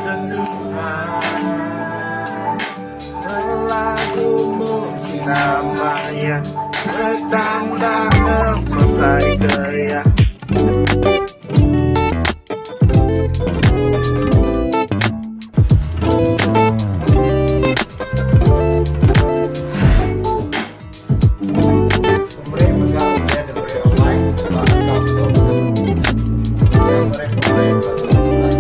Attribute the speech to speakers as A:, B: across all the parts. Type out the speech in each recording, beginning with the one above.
A: Sentuhan Lagumu namanya Betambah ngemesai gaya.
B: Pemeri mega ulih diberi online ba akaun tu. Ulih meri pemeri ba terus online.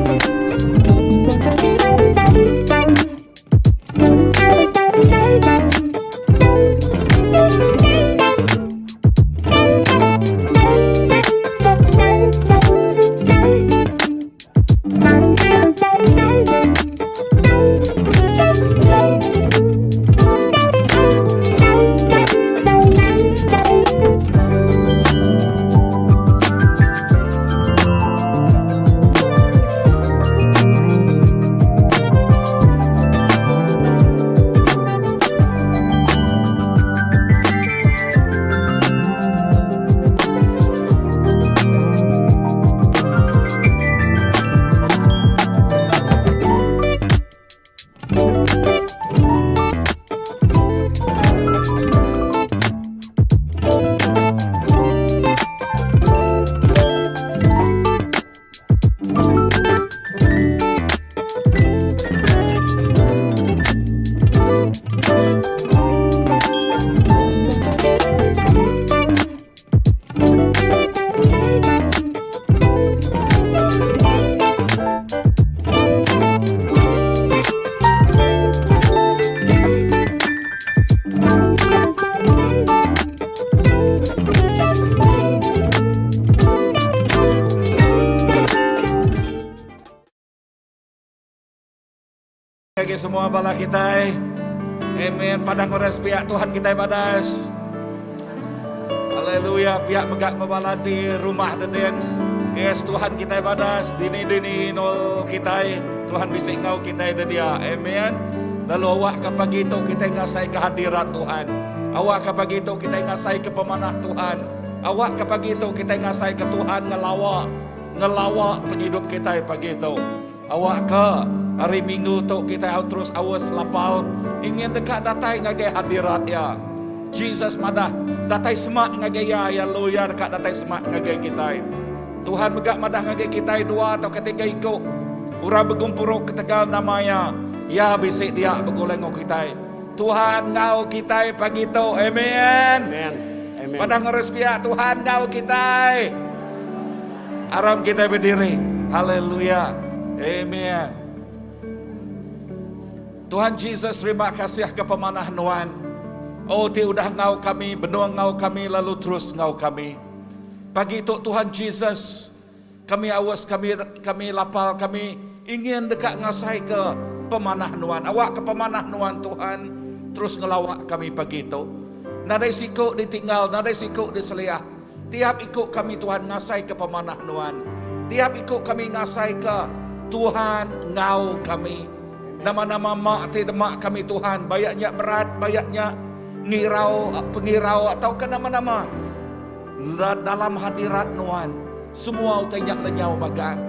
C: Ngagai semua bala kitai. Amen. Padang orang sepiak Tuhan kitai badas. Haleluya. Piak mega bala di rumah dedin. Yes, Tuhan kitai badas. Dini-dini nol kitai. Tuhan bisi ngau kitai dedia. Amen. Lalu awak ke pagi tu kitai ngasai kehadirat Tuhan. Awak ke pagi tu kitai ngasai ke pemanah Tuhan. Awak ke pagi tu kitai ngasai ke Tuhan ngelawa ngelawa pengidup kitai pagi tu. Awakka hari Minggu tu kitai au terus aus lapal ingin deka datai ngagai hadirat Iya. Jesus madah, Datai semak ngagai Iya, Iya lalu Iya deka datai semak ngagai kitai. Tuhan mega madah ngagai kitai dua tauka tiga iku orang begumpuru ketegal nama Iya, Iya bisi dia begulai enggau kitai. Tuhan enggau kitai pagi tu. Amen.
D: Amen. Amen.
C: Padah ngurus piak Tuhan enggau kitai. Aram kitai bediri. Haleluya. Amen. Tuhan Jesus terima kasih ke pemanah nuan. Oh ti udah ngau kami, benung ngau kami lalu terus ngau kami. Pagi tu Tuhan Jesus, kami aus kami kami lapar kami ingin deka ngasai ke pemanah nuan. Awak ke pemanah nuan Tuhan terus ngelawak kami pagi tu. Nadai siku ditinggal, nadai siku diseliah. Tiap iku kami Tuhan ngasaika pemanah Nuan. Tiap iku kami ngasaika Tuhan enggau kami. Nama-nama mak ti demak kami Tuhan, bayak nya berat, bayak nya ngirau, pengirau tauka nama-nama. Dalam hadirat Nuan, semua utai nya lenyau magang.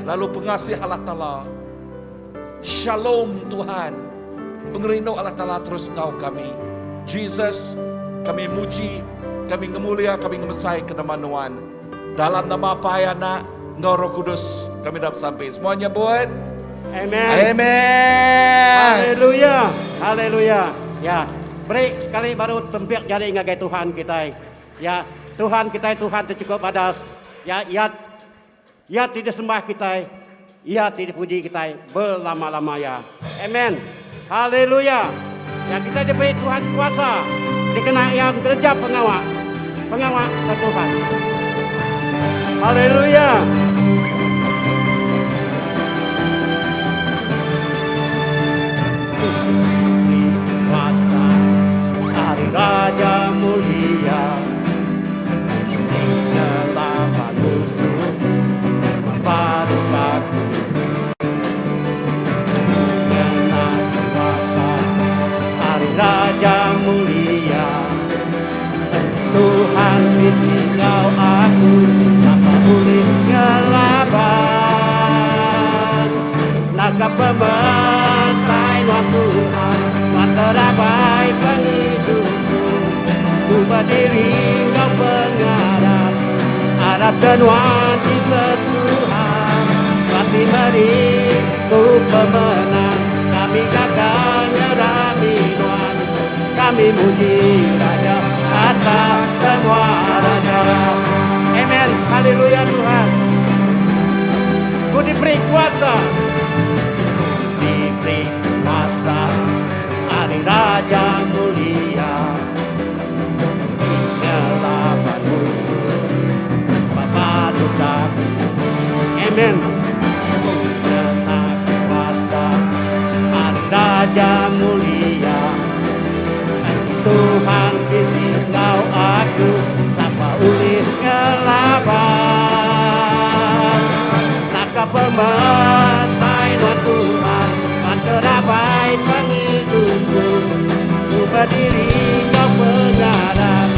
C: Lalu pengasih Allah Taala, Shalom Tuhan, pengerindu Allah Taala terus enggau kami. Jesus, kami muji, kami ngemulia, kami ngemesai ke nama Nuan. Dalam nama Apai, Anak, enggau Roh Kudus, kami dah besampi. Semua nyebut.
D: Amen.
C: Amen.
D: Haleluya. Haleluya. Ya. Beri sekali baru tempik jari ngagai Tuhan kitai. Ya, Tuhan kitai Tuhan ti cukup badas. Ya, ya Iya ti disembah kitai, Iya ti dipuji kitai belama-lama iya. Amen. Haleluya. Ya kitai diberi Tuhan kuasa dikena Iya ngereja pengawa pengawa ke Tuhan. Haleluya. Kuasa ari Raja Mulia. Tuhan bisi enggau aku, sapa ulih ngelaban. Naka pemesai nuan Tuhan, Nuan terabai pengidupku. Ku bediri enggau pengarap, Arap ke nuan Jesus Tuhan. Nuan ti meri ku pemenang, Kami gaga ngerami nuan. Kami muji Raja atas semua raja. Amen. Haleluya Tuhan. Ku diberi kuasa. Ku diberi kuasa ari Raja mulia. Ngelaban musuh ba batu. Amen. Ku ngena kuasa ari Raja mulia. Tuhan bisi enggau aku, sapa ulih ngelaban? Naka pemesai nuan Tuhan, Nuan terabai pengidupku. Ku bediri enggau pengarap,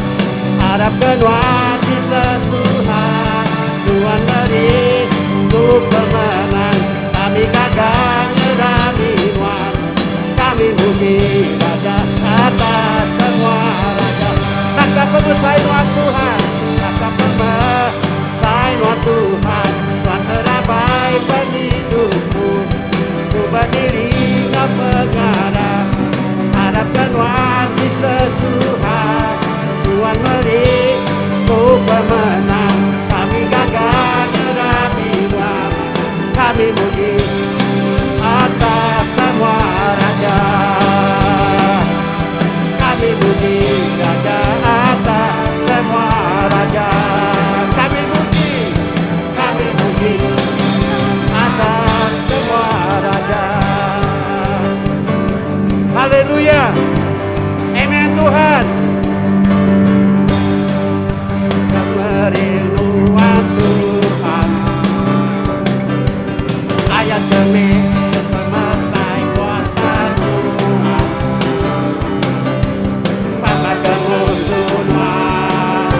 D: arap ke nuan Jesus Tuhan. Tuhan meri ku pemenang, kami gaga ngerami nuan. Kami muji Raja atas semua raja. Naka pemesai nuan Tuhan, naka pemesai nuan Tuhan. Tuhan terabai penghidupku. Ku berdiri enggau pengarap, harapkan nuan Jesus Tuhan. Tuhan meri ku pemenang, kami gaga ngerami nuan. Kami muji atas semua raja. Kami muji Raja atas semua raja. Kami muji, kami muji atas semua raja. Haleluya. Amen Tuhan. Kemerinduan Tuhan. Ayat demi pemesai kuasa Tuhan. Papa kemusuhan,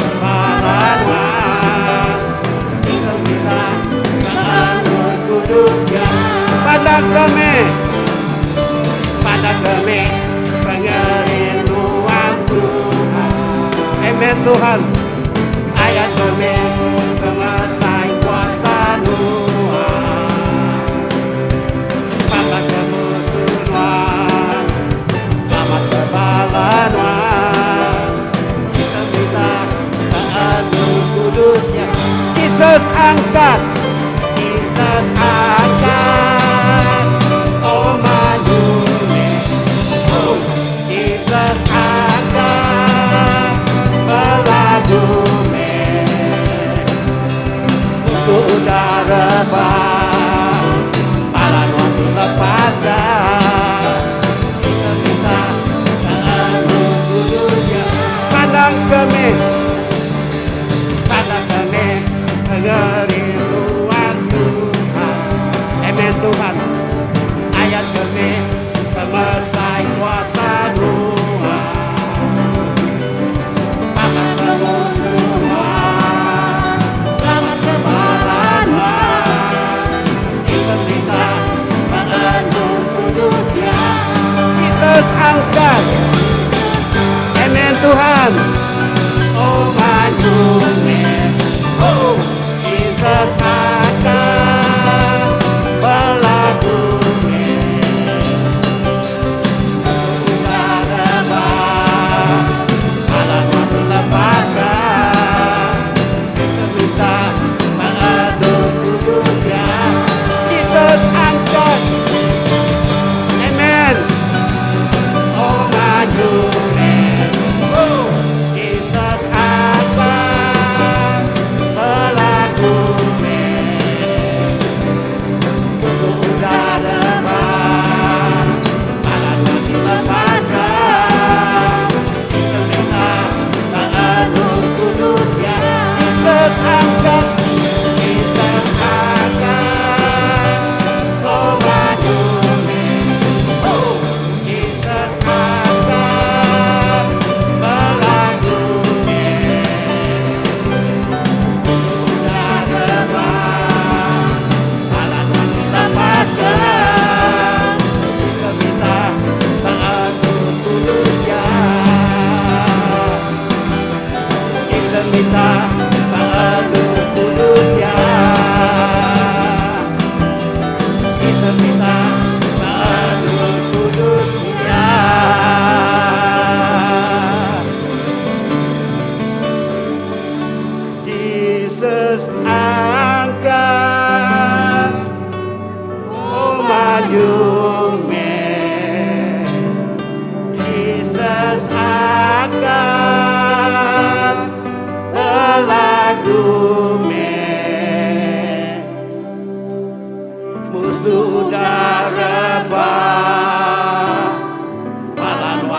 D: kepalawan, itu kita kudusnya. Pada kami, pada kami pengerinduan Tuhan. Amen Tuhan. Ayat demi pemesai kuasa Tuhan. Papa kemusuhan, selamat kebalan kita minta taat kudusnya. Jesus angkat, Jesus angkat, oh maju oh Jesus angkat, belagu untuk udara rebah, malah waktu lepaskan. Kita minta taat kudusnya. Pandang kami, pandang kami, pengerinduan Tuhan. Amen Tuhan. Ayat kami, pemesai kuasa Tuhan. Papa kemusuhan, selamat kebalan Kita minta penuh kudusnya. Jesus angkat. Amen Tuhan. Oh maju Oh Jesus angkat belagu Malam waktu lepaskan. Kita minta penuh kudusnya. Jesus angkat. Amen. Oh maju Oh.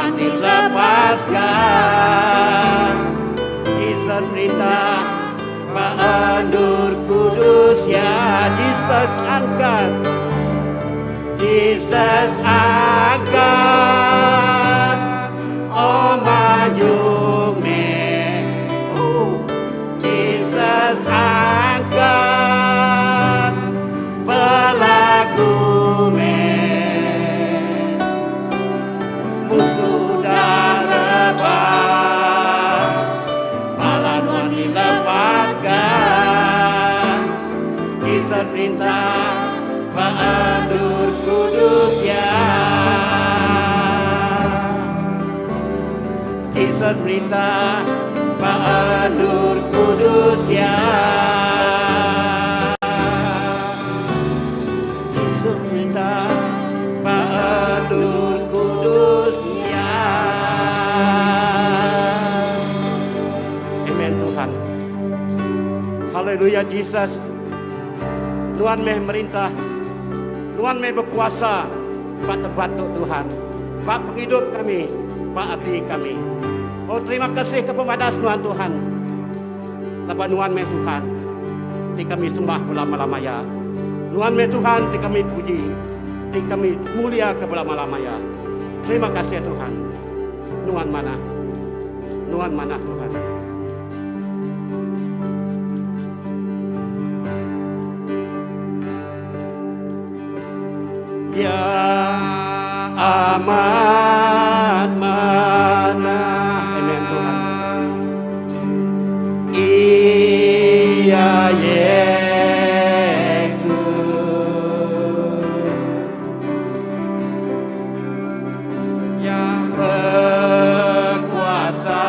D: Nuan dilepaskan. Jesus perintah ba endur kudus ya. Jesus angkat. Jesus angkat. Oh maju meh. Oh. Jesus angkat. Belagu meh. Musuh udah rebah. Bala nuan dilepaskan. Jesus perintah ba endur kudus ya. Jesus perintah ba endur kudus ya. Jesus perintah ba endur kudus ya. Amen Tuhan. Haleluya Jesus. Nuan meh merintah. Nuan meh bekuasa ba tempat tu Tuhan. Ba pengidup kami, ba ati kami. Oh terima kasih ke pemadas nuan Tuhan. Laban nuan meh Tuhan ti kami sembah belama-lama ya. Nuan meh Tuhan ti kami puji, ti kami mulia ke belama-lama ya. Terima kasih Tuhan. Nuan manah. Nuan manah Tuhan. Ya amat manah. Amen Tuhan. Iya Yesus. Ya berkuasa,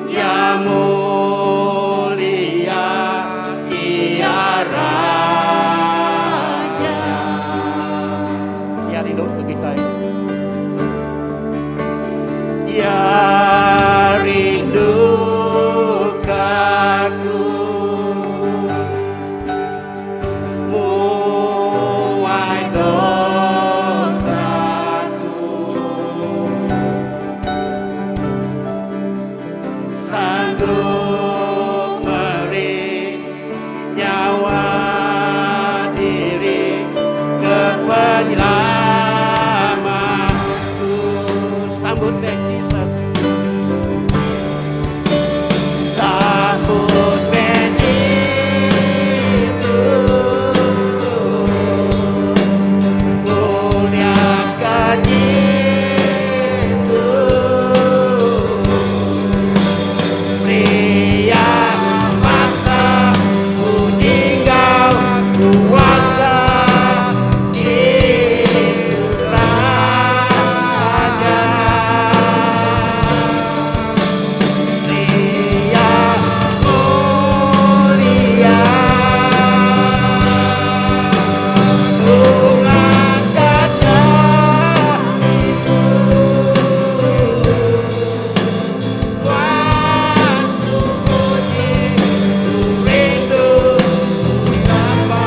D: ya mulia, ia Raja. Ya rindu ke kita. Ya rindu aku. Muai dosaku. Sanggup meri nyawa diri ke penyelamatku. Sambut deh Jesus. Sambut meh Jesus. Muliakan Yesus. Pria mata puji enggau kuasa Yesus Raja. Pria mulia Bunga itu Tuhan ku puji, ku rindu sapa.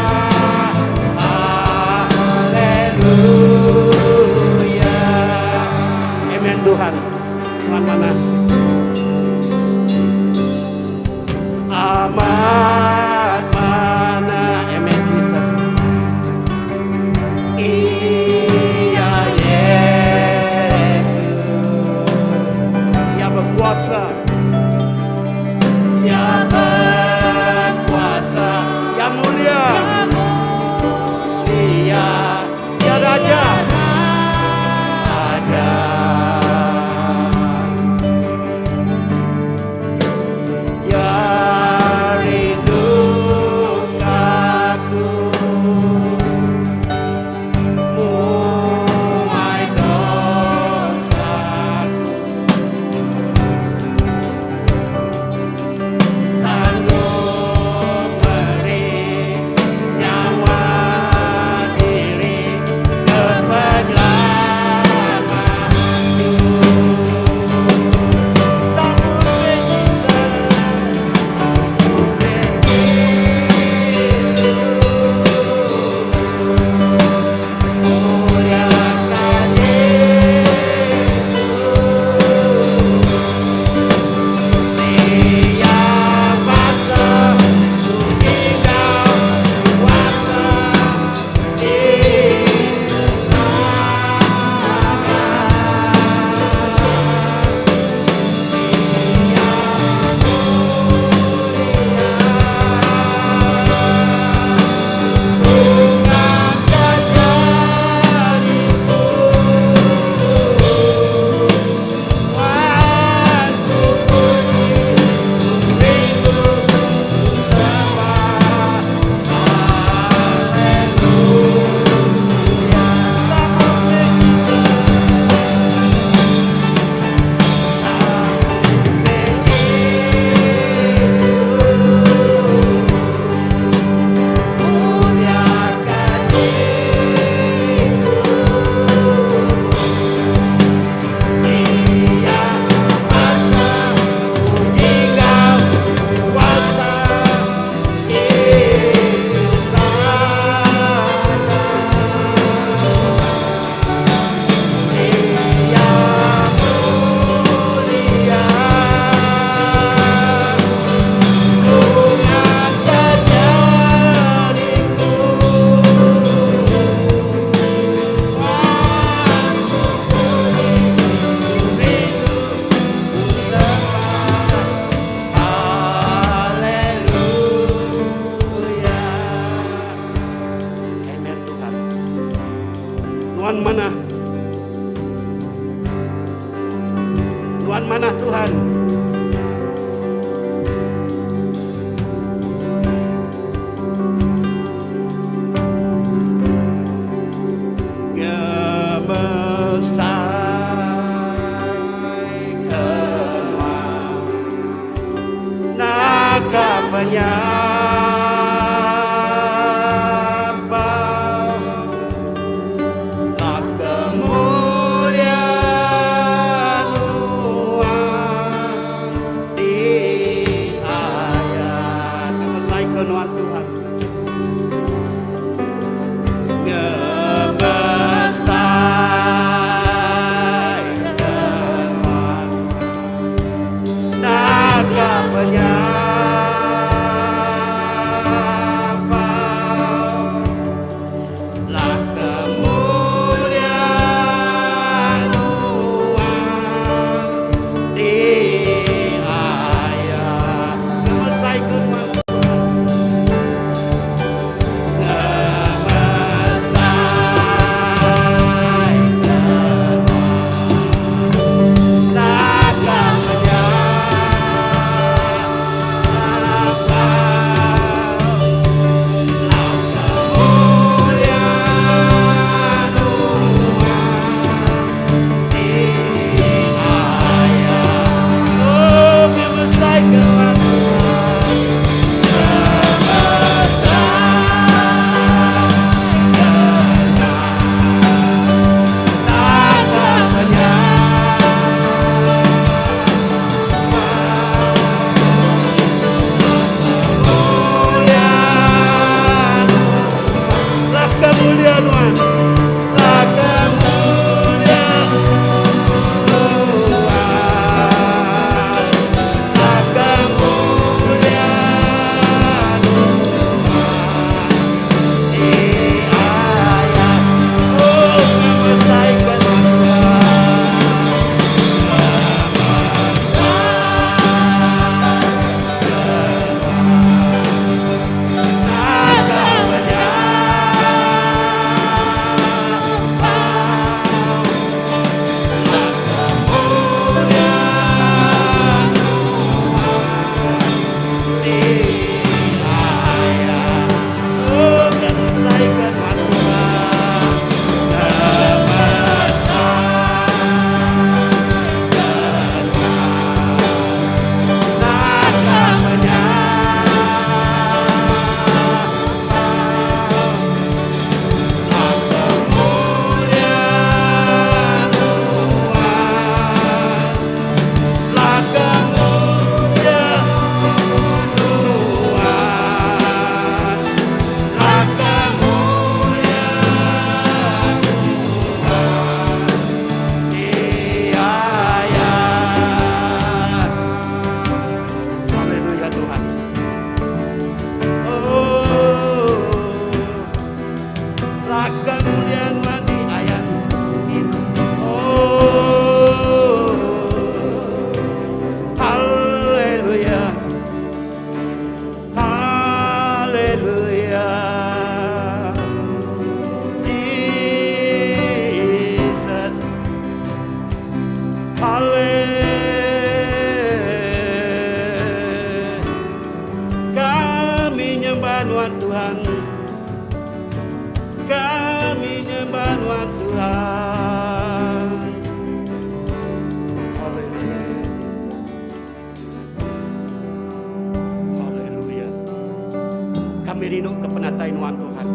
D: Haleluya. Amen Tuhan. Tuhan mana? Amat mana? Amen Jesus. Iya Yesus. Ya berkuasa. Ya berkuasa. Ya mulia. Dia Ya Raja. Raja. Ya rindu. Nuan manah Tuhan. Ngemesai ke nuan naka penyampau Lak kemuliaan nuan di ayat. Ngemesai ke nuan Tuhan. Ngemesai ke nuan naka penyampau. Lah kemuliaan Tuhan di ayat. Ngemesai ke nuan Tuhan. Ngemesai ke nuan naka penyampau. Lah kemuliaan Tuhan. Lah kemuliaan Tuhan. Lah kemuliaan Tuhan. Di ayat. Oh, ngemesai ke Tuhan. Haleluya Tuhan. Oh, lah kemuliaan Tuhan di ayat itu. Oh, haleluya, haleluya. Jesus, haleluya. Kami nyembah nuan Tuhan. Kami nyembah nuan Tuhan. Haleluya. Haleluya. Kami rindu ke penatai nuan Tuhan.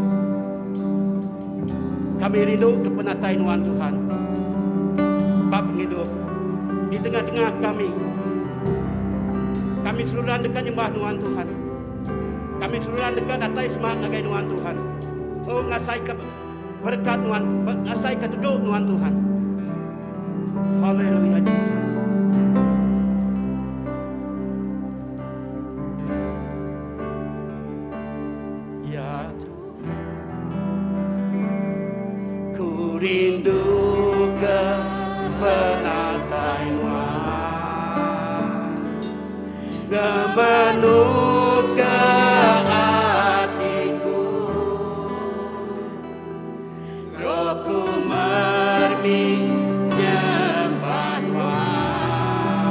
D: Kami rindu ke penatai nuan Tuhan. Bab penghidup di tengah-tengah kami. Kami seluruh dekat nyembah nuan Tuhan. Kami seluruh dekat datai semangat ngagai nuan Tuhan. Oh ngasai ke berkat nuan, ngasai ke teguh nuan Tuhan. Haleluya Jesus. Ya Tuhan, ku rindu ke penatai nuan, ngemenuh ke hatiku, rohku mermi nyembah nuan.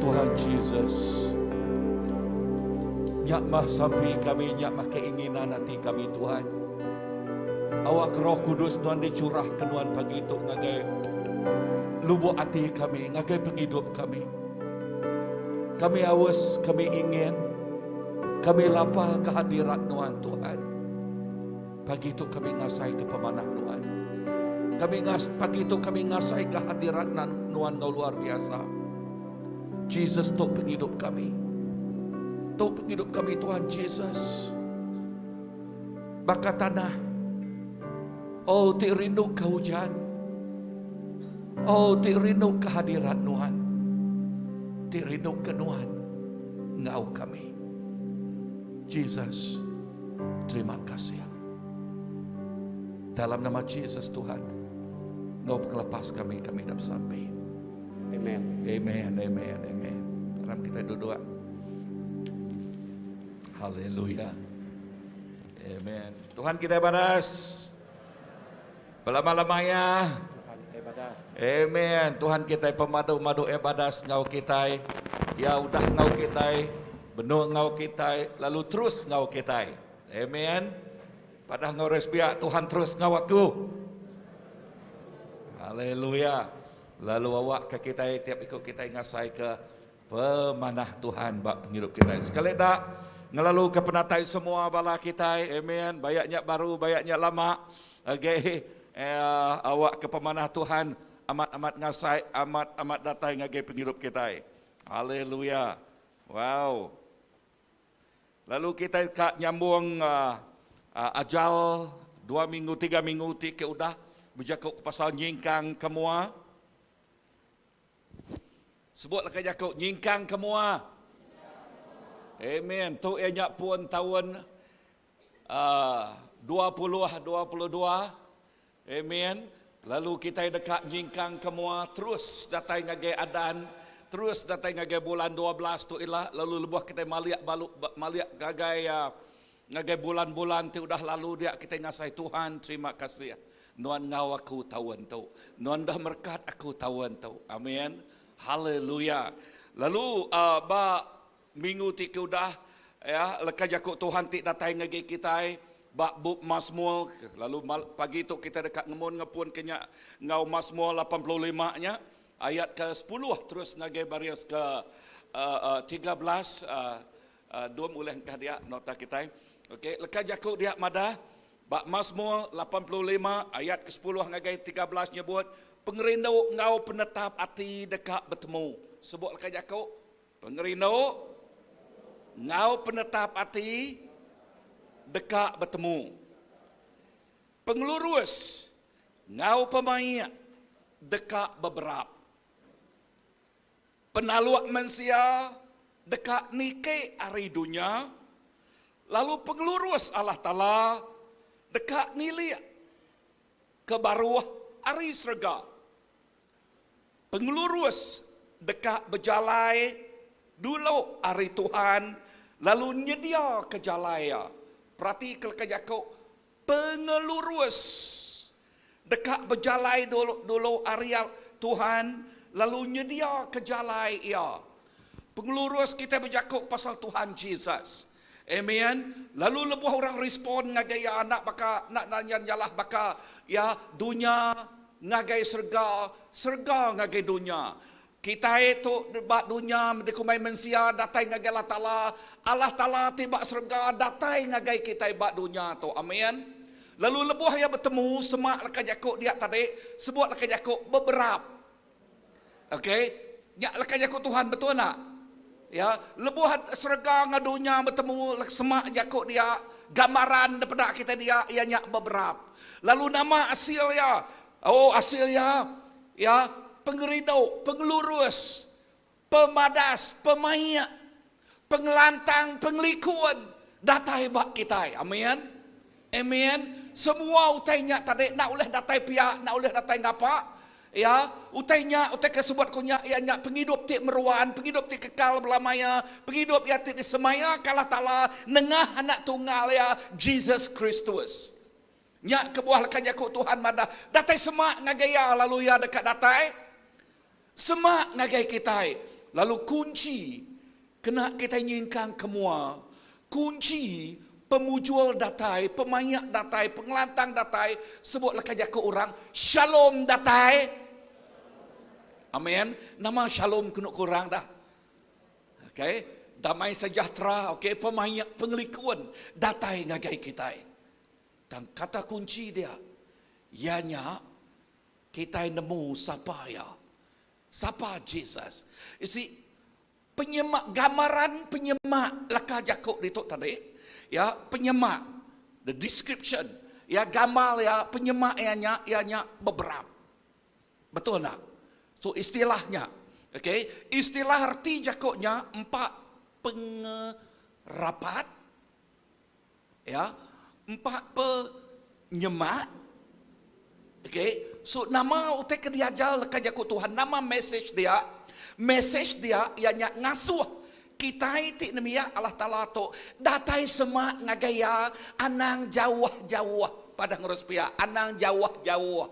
C: Tuhan Jesus. Nya mah sampi kami, nya mah keinginan ati kami Tuhan. Awak Roh Kudus Nuan dicurah ke Nuan pagi tu ngagai lubuk ati kami, ngagai pengidup kami. Kami aus, kami ingin, kami lapar kehadirat Nuan Tuhan. Pagi tu kami ngasai ke pemanah Nuan. Kami ngas, pagi tu kami ngasai kehadirat Nuan ngau luar biasa. Jesus tu pengidup kami. Tu pengidup kami Tuhan Jesus. Baka tanah. Oh ti rindu ke hujan. Oh ti rindu kehadirat Nuan. Ti rindu ke Nuan ngau kami. Jesus, terima kasih. Dalam nama Jesus Tuhan, ngau pengelepas kami, kami dah sampai.
D: Amen.
C: Amen, amen, amen. Aram kita duduk. Haleluya. Amen. Tuhan kita badas. Belama-lamanya.
D: Tuhan kita badas.
C: Amen. Tuhan kita pemadu-madu badas ngau kita. Ya udah ngau kita, benung ngau kita, lalu terus ngau kita. Amen. Pada ngau resbia Tuhan terus ngau aku. Haleluya. Lalu awak ke kita tiap ikut kita ngasai ke pemanah Tuhan bak penghidup kita. Sekali tak ngelalu ke penatai semua bala kita. Amen. Bayaknya baru, bayaknya lama. Okay. Eh, awak ke pemanah Tuhan amat-amat ngasai, amat-amat datai ngagai penghidup kita. Haleluya. Wow. Lalu kita kak nyambung ajal 2 minggu, 3 minggu ti ke udah berjakuk pasal nyingkang kemua. Sebutlah ke jakuk nyingkang kemua. Amen. Tu ianya pun tahun 20 22. Amen. Lalu kita dekat nyingkang kemua terus datai ngagai adan, terus datai ngagai bulan 12 tu ilah lalu lebuh kita maliak balu maliak ngagai ngagai bulan-bulan ti udah lalu dia kita ngasai Tuhan terima kasih. Nuan ngau aku tahun tu. Nuan dah merkat aku tahun tu. Amin. Haleluya. Lalu ba minggu ti ke udah ya leka jaku Tuhan ti datai ngagai kita ba bup Mazmur lalu pagi tu kita dekat ngemun ngepun kenya ngau Mazmur 85 nya ayat ke 10 terus ngagai baris ke 13 dua mulai engkah dia nota kita. Okey, leka jaku dia madah ba Mazmur 85 ayat ke 10 ngagai 13 nyebut pengerindu ngau penetap ati dekat bertemu. Sebut leka jaku pengerindu ngau penetap ati dekat bertemu. Pengelurus ngau pemaik dekat beberap. Penaluk mensia dekat nike ari dunia, lalu pengelurus Allah Ta'ala dekat nilik ke baruh ari serga. Pengelurus dekat berjalai dulu ari Tuhan, lalu nyedia ke jalai ya. Perhati ke leka jaku pengelurus dekat berjalai dulu dulu ari Tuhan lalu nyedia ke jalai ia. Pengelurus kita berjakuk pasal Tuhan Jesus. Amen. Lalu lebuh orang respon ngagai ya anak baka nak nanya nyalah baka ya dunia ngagai serga, serga ngagai dunia. Kita itu bak dunia di kumai mensia datai ngagai Allah Taala, Allah Taala tiba serga datai ngagai kita bak dunia tu. Amin. Lalu lebuh ya bertemu semak leka jakuk dia tadi, sebut leka jakuk beberap. Okey, ya leka jakuk Tuhan betul tak? Ya, lebuh serga dengan dunia bertemu semak jakuk dia, gambaran daripada kita dia ianya beberap. Lalu nama hasil ya, oh hasil ya, ya pengerindu, pengelurus, pemadas, pemayak, pengelantang, pengelikun, datai bak kita. Amin. Amin. Semua utainya tadi nak oleh datai pihak, nak oleh datai ngapa. Ya, utainya utai kesebut kunya ya nya penghidup ti meruan, penghidup ti kekal belamaya, penghidup ya ti disemaya kalah taala nengah anak tunggal ya Jesus Kristus. Nya kebuah lekan jaku Tuhan madah datai semak ngagai ya lalu ya dekat datai semak ngagai kita. Lalu kunchi kena kitai nyingkang ke mua, kunchi pemujur datai, pemaik datai, pengelantang datai, sebut leka jaku orang, Shalom datai. Amen. Nama shalom kenu ku orang dah. Okay. Damai sejahtera, okay, pemaik, pengelikun datai ngagai kitai. Tang kata kunchi dia, iya nya kitai nemu sapa iya. Sapa Jesus? You see, penyemak gambaran penyemak leka jaku ditu tadi, ya, penyemak, the description, ya, gambar ya, penyemak iya nya, iya nya beberap. Betul enda? So istilah nya, okay, istilah reti jaku nya empa pengerapat, Ya, empa penyemak. Okay, so nama utai ke diajar leka jaku Tuhan, nama message dia? Message dia iya nya ngasuh kitai ti nembiak Allah Taala tu datai semak ngagai iya anang jauh-jauh padah ngurus pia, anang jauh-jauh.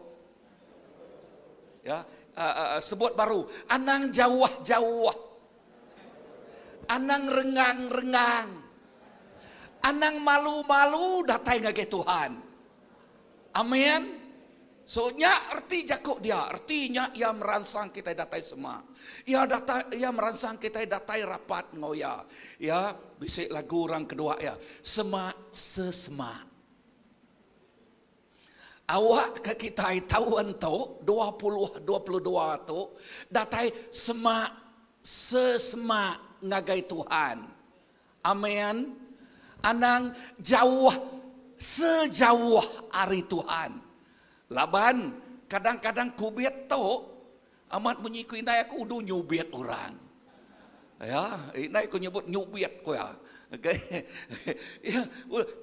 C: Ya, uh, uh, sebut baru, anang jauh-jauh. Anang rengang-rengang. Anang malu-malu datai ngagai Tuhan. Amin. So nya reti jaku dia, reti nya iya meransang kitai datai semak. Iya datai iya meransang kitai datai rapat enggau iya. Ya, bisi lagu orang kedua iya, semak sesemak. Awakka kitai taun tu, 2022 tu, datai semak sesemak ngagai Tuhan. Amen. Anang jauh sejauh ari Tuhan. Laban kadang-kadang kubit tu amat munyi ku indai aku udu nyubit orang. Ya, indai ku nyebut nyubit ku iya. Okay. Ya,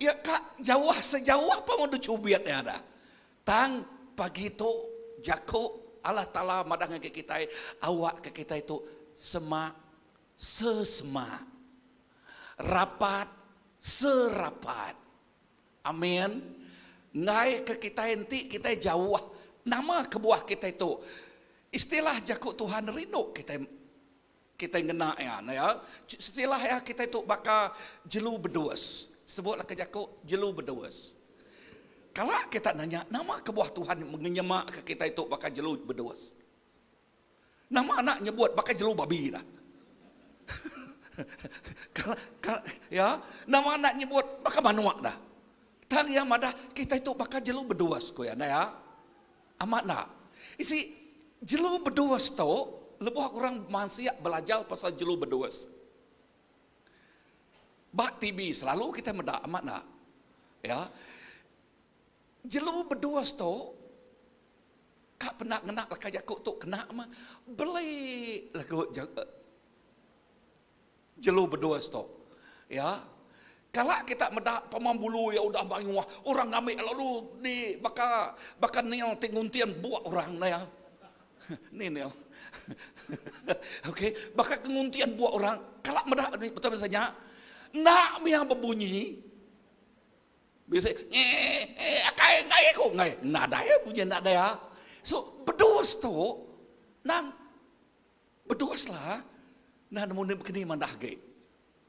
C: ya ka jauh sejauh pa udu cubit iya dah. Tang pagi tu jaku Allah Taala madah ngagai kitai awakka kitai tu semak sesemak. Rapat serapat. Amin. Enggai ke kitai enti kitai jauh nama kebuah kitai tu. Istilah jaku Tuhan rindu kitai kitai ngena iya ne ya. Istilah iya kitai tu baka jelu bedus. Sebutlah ke jaku jelu bedus. Kala kita nanya nama kebuah Tuhan ngenyemaka kitai tu baka jelu bedus. Nama anak nyebut baka jelu babi dah. Kala, kala, ya, nama anak nyebut baka manuk dah. Tang iya madah kitai tu baka jelu bedus ku iya ya. Amat enda? Isi jelu bedus tu lebuh orang mansik belajar pasal jelu bedus. Ba TV selalu kitai meda amat enda? Ya. Jelu bedus tu ka penda ngena leka jaku tu kena mah beli lagu jelu bedus tu. Ya. Kala kita meda pama bulu iya udah mayuh orang ngambi lalu di baka baka nil ti nguntin buk orang ne ya. Ni nil. Okey, baka ke nguntin buk orang kala meda ni betul biasa nya. Enda mih bebunyi. Bisi eh eh akai enggai aku enggai nadai bunyi nadai ah. So bedus tu nang bedus lah nah nemu ni bekeni mandah agi.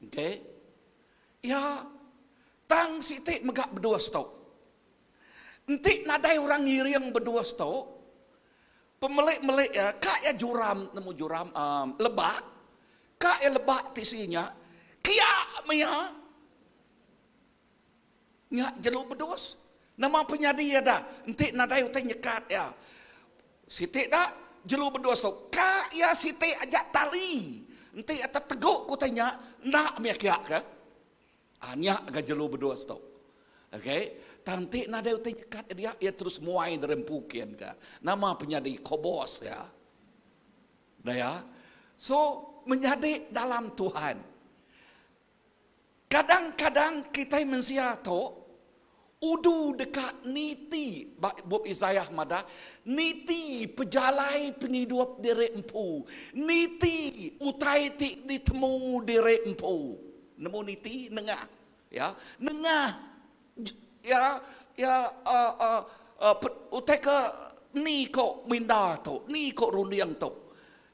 C: Okey. Ya tang siti mega bedus tu. Enti nadai orang ngiring bedus tu pemelik-melik iya ka iya juram nemu juram um lebak ka iya lebak ti si nya kia meh iya. Nya jelu bedus. Nama penyadi iya dah enti nadai utai nyekat iya. Siti da jelu bedus tu ka iya siti aja tali. Enti iya teteguk ke utai nya enda mih kia ke. Aa nya ga jelu bedus tu. Okay. Tang enti nadai utai nyekat dia iya terus muai dari empu kin ka. Nama penyadi kobos iya. Dah iya. So menyadi dalam Tuhan. Kadang-kadang kitai mensia tu udu deka niti ba bup Isaiah madah, niti pejalai pengidup diri empu, niti utai ti ditemu diri empu. Nemu niti? Nengah. Ya, nengah ya ya uh, uh, utai ke ni ko minda tu, ni ko runding tu.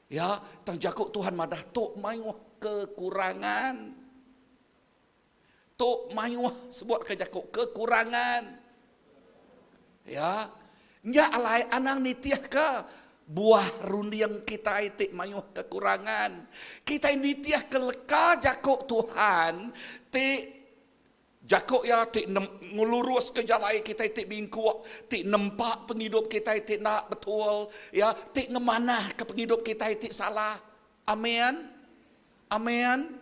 C: Ya, tang jaku Tuhan madah tu mayuh kekurangan. Tu mayuh sebut ke jaku kekurangan. Ya. Nya alai anang nitihka buah runding kitai ti mayuh kekurangan. Kitai nitihka leka jaku Tuhan ti jaku iya ti ngeluruska jalai kitai ti bingkuk, ti nempa pengidup kitai ti enda betul, ya, ti ngemanahka pengidup kitai ti salah. Amen. Amen.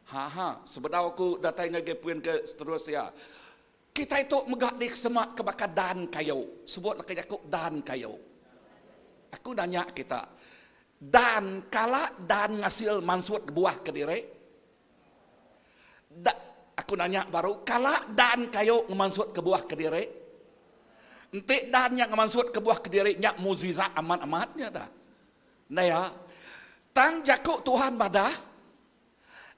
C: Ha ha, sebedau aku datai ngagai poin ke seterus iya. Kitai tu mega disema ke baka dan kayu. Sebut leka jaku dan kayu. Aku nanya kita, dan kala dan ngasil mansut buah kediri? Da, aku nanya baru, kala dan kayu ngemansut ke buah kediri? Enti dan nya ngemansut ke buah kediri nya mukjizat amat-amat nya dah. Enda ya. Tang jaku Tuhan madah,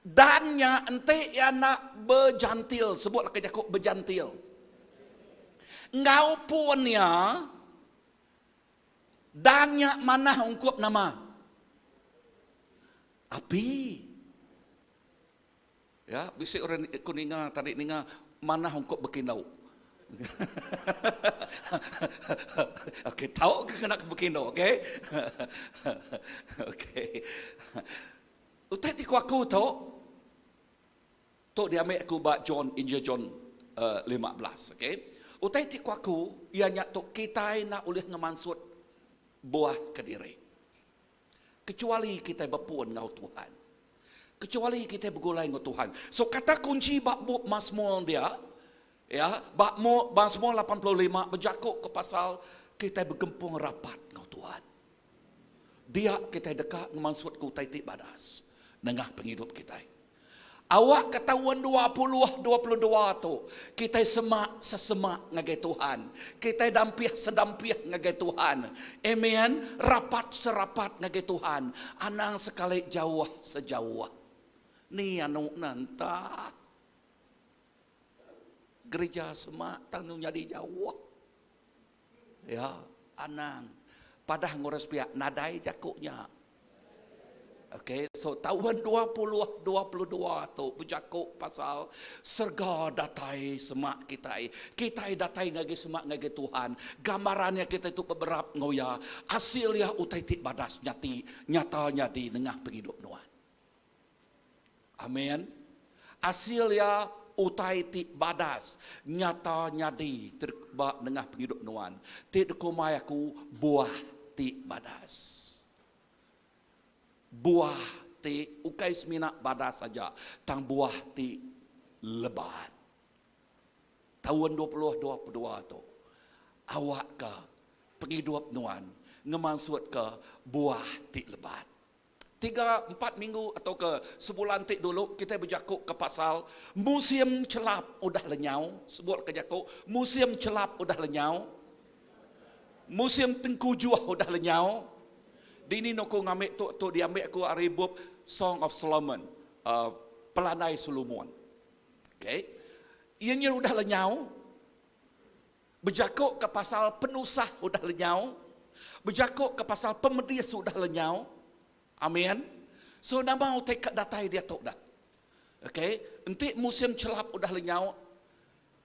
C: dan nya enti iya enda bejantil, sebut leka jaku bejantil. Enggau pun iya, dan nya manah ungkup nama? Api. Ya, bisi orang aku ninga tadi ninga manah ungkup bekindu. Okey, tau ke kena bekindu, okey? Okey. Utai ti ku aku tu, tu diambil aku ba John, Injil John uh, 15, okey? Utai ti ku aku, iya nya tu kitai nak ulih ngemansut buah kediri. Kecuali kitai bepun enggau Tuhan. Kecuali kitai begulai enggau Tuhan. So kata kunci ba bup Mazmur dia, ya, ba Mazmur 85 bejaku ke pasal kitai begempung rapat enggau Tuhan. Dia kitai deka ngemansut ke utai ti badas nengah pengidup kitai. Awak ke taun 2022 tu, kitai semak sesemak ngagai Tuhan. Kitai dampih sedampih ngagai Tuhan. Amen. Rapat serapat ngagai Tuhan. Anang sekali jauh sejauh. Ni anu ne entah. Gerija semak tang nu nyadi jauh. Ya, anang. Padah ngurus piak nadai jaku nya. Okey, so taun 2022 tu bejaku pasal serga datai semak kitai. Kitai datai ngagai semak ngagai Tuhan. Gambaran iya kitai tu beberap enggau iya. Asil iya utai ti badas nyati nyata nyadi nengah pengidup nuan. Amin. Asil iya utai ti badas nyata nyadi ba nengah pengidup nuan. Ti dikumbai aku buah ti badas. Buah ti ukai semina badas aja tang buah ti lebat. Taun 2022 tu awakka pengidup nuan ngemansutka buah ti lebat. Tiga empat minggu atau ke sebulan ti dulu kitai bejaku ke pasal musim chelap udah lenyau, sebut ke jaku musim chelap udah lenyau. Musim tengkujuh udah lenyau. Dini nuku ngambi tu tu diambi aku ari bup Song of Solomon, uh, Pelandai Solomon. Okay. Iya nya udah lenyau. Bejaku ke pasal penusah udah lenyau. Bejaku ke pasal pemedis udah lenyau. Amin. So nama utai ke datai diatu dah. Okay. Enti musim chelap udah lenyau,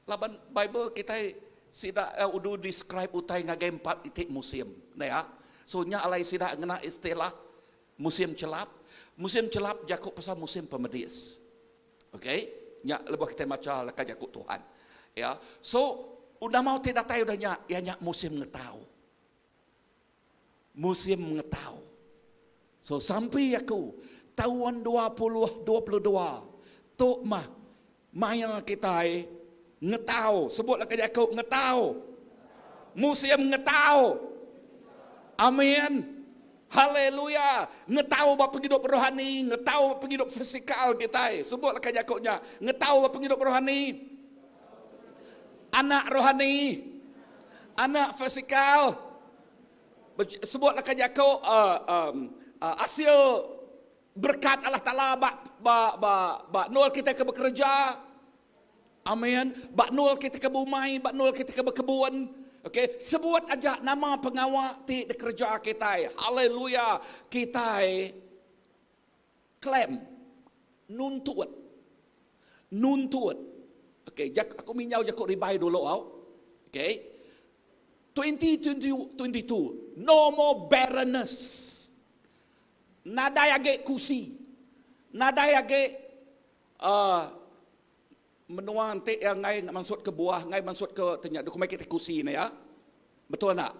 C: laban Bible kitai sida eh, udu describe utai ngagai empat iti musim. Nah ya. So nya alai sida ngena istilah musim chelap. Musim chelap jaku pasal musim pemedis. Okay, nya lebuh kitai macha leka jaku Tuhan. Ya. So, udah mau ti datai udah nya, iya nya musim ngetau. Musim ngetau. So, sampi aku taun 2022 tu mah maya kitai ngetau. Sebut leka jaku ngetau. Musim ngetau. Amin. Haleluya! Ngetau ba pengidup rohani, ngetau ba pengidup fisikal kitai. Sebut leka jaku nya, ngetau ba pengidup rohani. Anak rohani, anak fisikal. Sebut leka jaku uh, um, uh, asil berkat Allah Taala ba ba ba ba nul kita ke bekerja. Amin. Ba nul kita ke bumai, ba nul kita ke bekebun. Okay, sebut aja nama pengawa ti dikereja kitai. Haleluya. Kitai claim nuntut. Nuntut. Okay, jak, aku minjau jaku ribai dulu au. Okay. 2022, no more barrenness. Nadai agi kusi. Nadai agi uh, Menua enti iya enggai mansut ke buah, enggai mansut ke ti nya kumbai kitai kusi ne ya. Betul enda?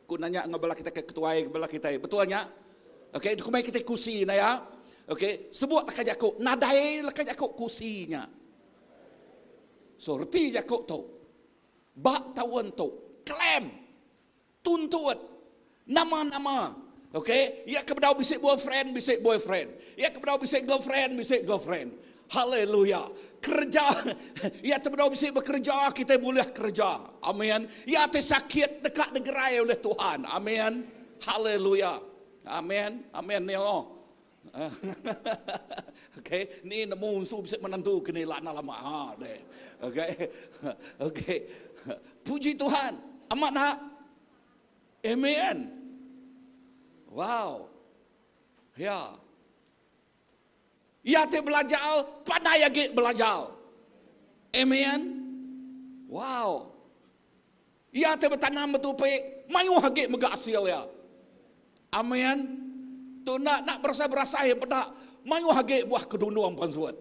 C: Ku nanya enggau bala kitai ke ketuai bala kitai. Betul nya? Okey, dikumbai kitai kusi ne ya. Okey, sebut leka jaku nadai leka jaku kusi nya. So reti jaku tu ba taun tu claim Tuntut. Nama-nama. Ok. Iya ke bedau bisi boyfriend, bisi boyfriend. Iya ke bedau bisi girlfriend, bisi girlfriend. Haleluya. Kereja. Iya te bedau bisi bekereja, kitai bulih kereja. Amen. Iya te sakit deka digerai oleh Tuhan. Amen. Haleluya. Amen. Amen. Ni oh. Okey, ni nemu unsu bisi menantu ke ni lana lama ha deh. Okey. Okey. Puji Tuhan. Amat nak. Amen. Wow. Ya. Ya te belajar, pandai agi belajar. Amen. Wow. Iya ti betanam betupi, mayuh agi mega asil iya. Amen. Tu enda enda berasai-berasai peda mayuh agi buah kedundung pansut.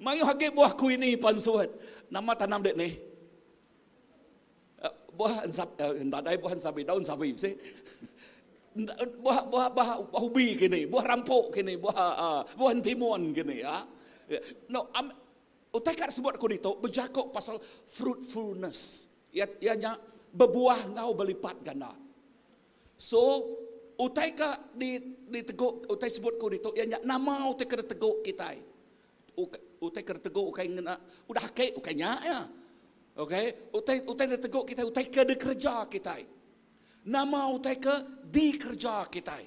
C: mayuh agi buah kuini pansut. Nama tanam dek ni? Eh, buah ensap, eh, nadai buah ensabi, daun sabi bisi. Buah buah buah, buah ubi kini, buah rampuk kini, buah uh, buah entimun kini ya. No, um, Utai ka disebut aku ditu bejaku pasal fruitfulness, iya iya nya bebuah enggau belipat ganda. So, utai ka di ditegu utai sebut aku ditu iya nya nama utai ke ditegu kitai. Utai ke ditegu ukai ngena udah ake ukai nya iya. Okay, utai utai ditegu kitai utai ke dikereja kitai. Nama utai ke dikereja kitai.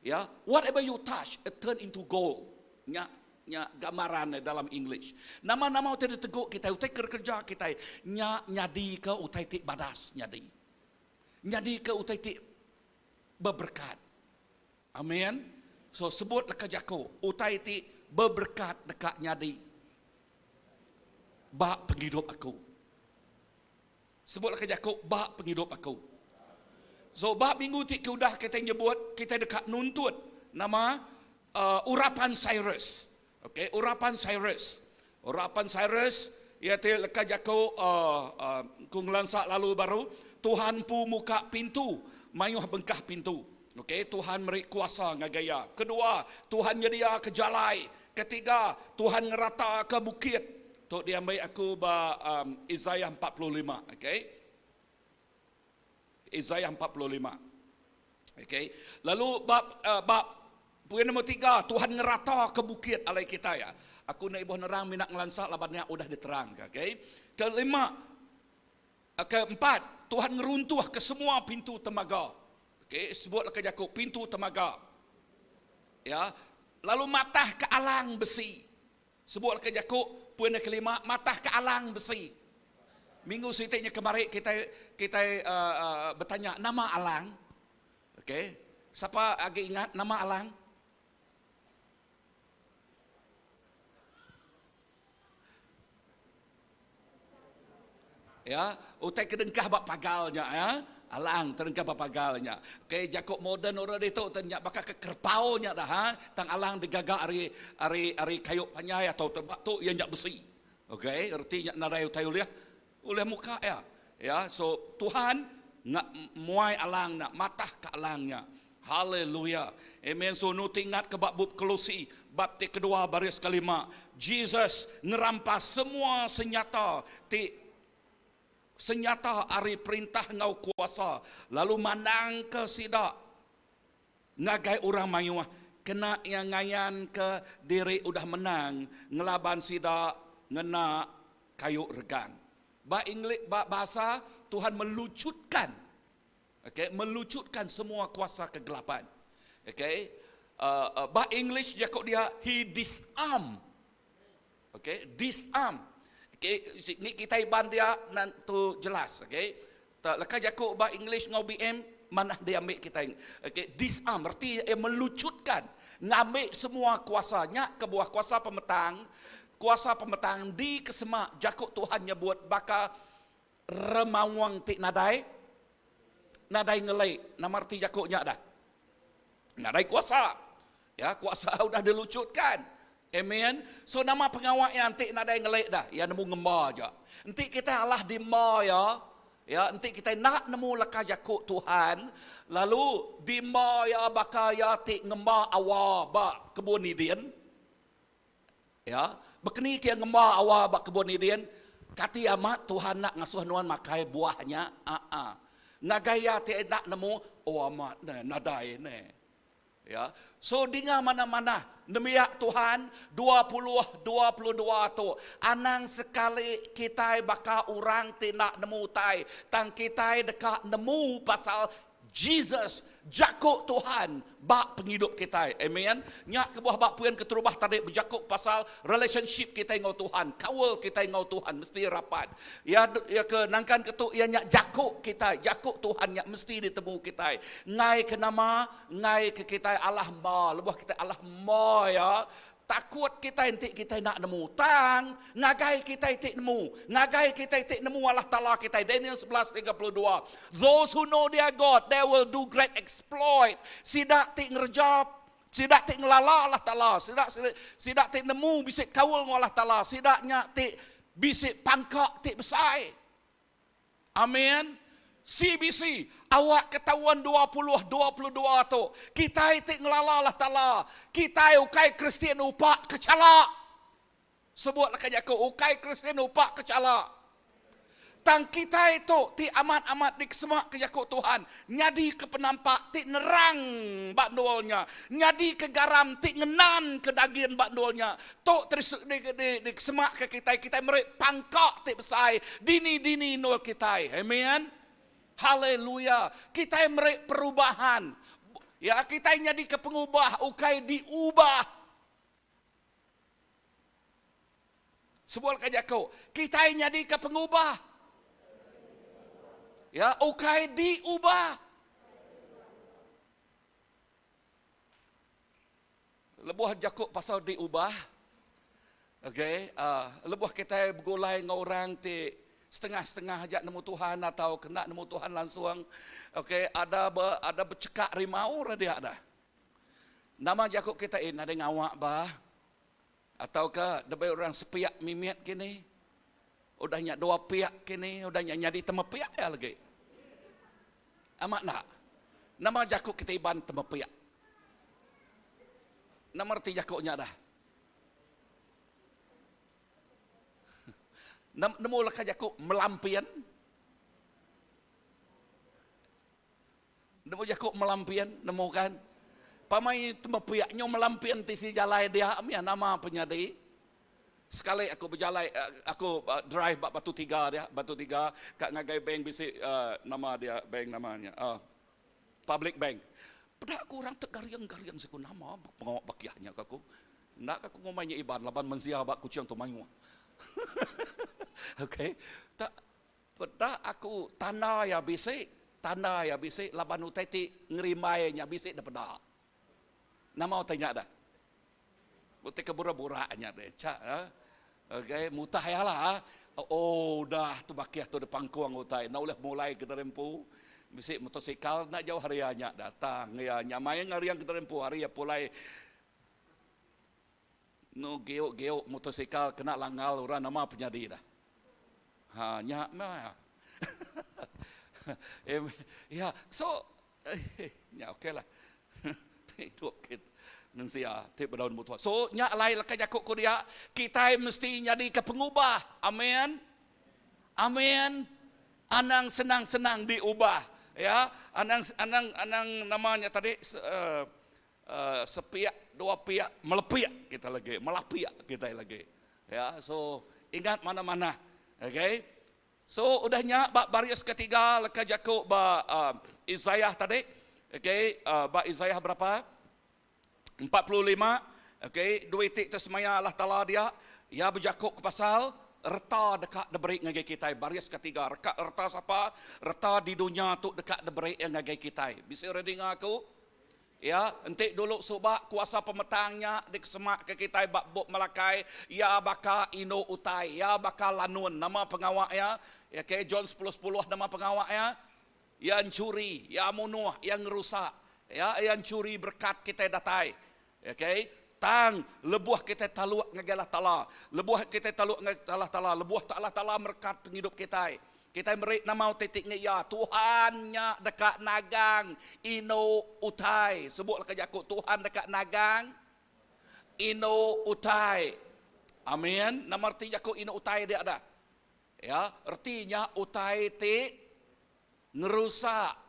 C: Ya, whatever you touch, it turn into gold. Nya nya gambaran dalam English. Nama-nama utai ditegu kitai, utai ke dikereja kitai, nya nyadika utai ti badas nyadi. Nyadika utai ti beberekat. Amen. So sebut leka jaku, utai ti beberekat deka nyadi ba pengidup aku. Sebut leka jaku ba pengidup aku. So ba minggu ti ke udah kitai nyebut kitai deka nuntut nama uh, urapan Cyrus. Okey, urapan Cyrus. Urapan Cyrus ia ti leka jaku uh, uh, ku ngelansa lalu baru Tuhan pu muka pintu mayuh bengkah pintu. Okey, Tuhan meri kuasa ngagai iya. Kedua, Tuhan nyedia ke jalai. Ketiga, Tuhan ngerata ke bukit. Tu diambi aku ba um, Isaiah 45, okey. Isaiah 45. Okey. Lalu bab uh, bab poin nombor tiga, Tuhan ngerata ke bukit alai kita ya. Aku nak ibuh nerang mina ngelansa laban nya udah diterang okey. Kelima, keempat, Tuhan ngeruntuh ke semua pintu temaga. Okey, sebutlah ke jaku pintu temaga. Ya. Lalu matah ke alang besi. Sebut leka jaku, poin yang kelima, matah ke alang besi. Minggu siti nya kemari kitai kitai uh, uh, betanya nama alang. Okey. Siapa agi ingat nama alang? Ya, utai ke dengkah ba pagal nya ya. Alang terengkah ba pagal nya. Okey, jaku moden orang ditu te nya baka ke kerpau nya dah ha. Tang alang digaga ari ari ari kayu panjai atau tebak tu iya nya besi. Okey, reti nya nadai utai ulih ulih muka iya. Ya, so Tuhan muai alang nya, matah ka alang nya. Haleluya. Amen. So nu ti ingat ke ba bup Kolosi bab ti kedua baris kelima. Jesus ngerampas semua senyata ti senyata ari perintah enggau kuasa lalu mandangka sida ngagai orang mayuh kena iya ngayanka diri udah menang ngelaban sida ngena kayu regang. Ba English ba bahasa Tuhan melucutkan Okay, melucutkan semua kuasa kegelapan. Okay, uh, uh, ba English jaku dia he disarm. Okay, disarm. Okay, ni kita Iban dia nan tu jelas, okay. Tak leka jaku ba English ngau BM manah dia ambil kita. Okay, disarm berarti ia melucutkan, ngambil semua kuasanya ke buah kuasa pemetang, kuasa pemetang di kesemak jaku Tuhan nyebut baka remawang ti nadai nadai ngelai nama arti jaku nya dah. Nadai kuasa. Ya, kuasa udah dilucutkan. Amen. So nama pengawa iya enti nadai ngelik dah, iya nemu ngemba aja. Enti kitai alah diemba iya, ya, enti kitai enda nemu leka jaku Tuhan, lalu diemba iya baka iya ti ngemba Awa ba kebun Eden, ya, bekeni ke iya ngemba Awa ba kebun Eden, kati amat Tuhan enda ngasuh nuan makai buah nya? Aa. Ngagai iya ti enda nemu, oh amat neh, nadai neh. Ya. So dinga manah-manah nembiak Tuhan 2022 tu anang sekali kitai baka orang ti enda nemu utai tang kitai deka nemu pasal Jesus jaku Tuhan ba pengidup kitai. Amen. Nya kebuah ba puin keterubah tadi bejaku pasal relationship kitai enggau Tuhan, kaul kitai enggau Tuhan mesti rapat. Iya iya ke nangkan ke tu iya nya jaku kitai, jaku Tuhan nya mesti ditemu kitai. Enggai ke nama, enggai ke kitai alah emba, lebuh kitai alah emba iya, takut kitai enti kitai enda nemu. Tang ngagai kitai ti nemu, ngagai kitai ti nemu Allah Taala kitai, Daniel 11:32, Those who know their God, they will do great exploit. Sida ti ngereja Sida ti ngelala Allah Taala, sida sida ti nemu bisi kaul enggau Allah Taala, sida nya ti bisi pangka ti besai. Amin. CBC, awak ke taun 2022 tu, kitai ti ngelala Allah Taala, kitai ukai Kristian upa kechala. Sebut leka jaku, ukai Kristian upa kechala. Tang kitai tu ti amat-amat dikesemak ke jaku Tuhan, nyadika penampak ti nerang ba endur nya, nyadika garam ti ngenanka dagin ba endur nya. Tu dikesemak ke kitai, kitai meri pangka ti besai dini-dini endur kitai. Amen. Haleluya. Kitai meri perubahan. Ya, kitai nyadika pengubah, ukai diubah. Sebul ka jaku, kitai nyadika pengubah. Ya, ukai diubah. Lebuh jaku pasal diubah, okay, uh, lebuh kitai begulai enggau orang ti setengah-setengah aja nemu Tuhan atau kena nemu Tuhan langsung, okay, ada be, ada becekak rimau ra dia dah. Nama jaku kita eh nadai ngawa bah. Atauka debei orang sepiak mimit kini, udah nya dua piak kini, udah nya nyadi temepiak iya lagi. Amat enda? Nama jaku kita Iban temepiak? Nama reti jaku nya dah? Nemu leka jaku melampin? Nemu jaku melampin, nemu kan? Pamai temepiak nyu melampin tisi jalai dia mih nama penyadi. Sekali aku bejalai aku drive ba Batu Tiga dia, Batu Tiga ka ngagai bank bisi nama dia bank nama nya Public Bank. Peda aku orang te garing-garing siku nama pengawa bakih nya ka aku. Enda ka aku ngumbai nya Iban laban mensia ba Kuching tu mayuh. Okay. Tak Peda aku tanda iya bisi, tanda iya bisi laban utai ti ngerimbai nya bisi dipeda. Nama utai nya deh? Utai ke burak-burak nya deh. Cha okay, mutah iya lah. Oh udah tu bakih tu dipangkung utai enda ulih mulai ke diri empu. Bisi motosikal enda jauh ari iya nya datang iya nya mai ngariang ke diri empu ari iya pulai Nu geuk-geuk motosikal kena langgal orang nama penyadi dah. Ha nya meh. Ya, so nya okey lah. Idup kit mensia ti bedaun mutua. So nya alai leka jaku ku dia, kitai mesti nyadika pengubah. Amen. Amen. Anang senang-senang diubah. Ya, anang anang anang nama nya tadi uh, Sepiak dua piak melepiak kita lagi, melapiak kita lagi. Ya, so ingat mana-mana. Okay. So udah nya ba baris ketiga leka jaku ba uh, Isaiah tadi. Okay, uh, ba Isaiah berapa? 45. Okay, dua itik tu semaya Allah Taala dia. Ia berjaku ke pasal. Reta deka diberi ngagai kitai. Baris ketiga, reka reta sapa? Reta di dunya tu deka diberi iya ngagai kitai. Bisi orang dinga aku? Ya, enti dulu suba kuasa pemetang nya dikesemaka kitai ba bup Malakai, iya baka indu utai, iya baka lanun. Nama pengawa iya? Ya, okay, John sepuluh sepuluh nama pengawa iya? Iya enchuri, iya munuh, iya ngerusak. Ya, iya enchuri berekat kitai datai. Okay? Tang lebuh kitai taluk ngagai Allah Taala, lebuh kitai taluk ngagai Allah Taala, lebuh Allah Taala merekat pengidup kitai, kitai meri nama utai ti enggai Iya, Tuhan nya deka nagang indu utai. Sebut leka jaku, Tuhan deka nagang indu utai. Amin. Nama reti jaku indu utai dia dah? Ya, reti nya utai ti ngerusak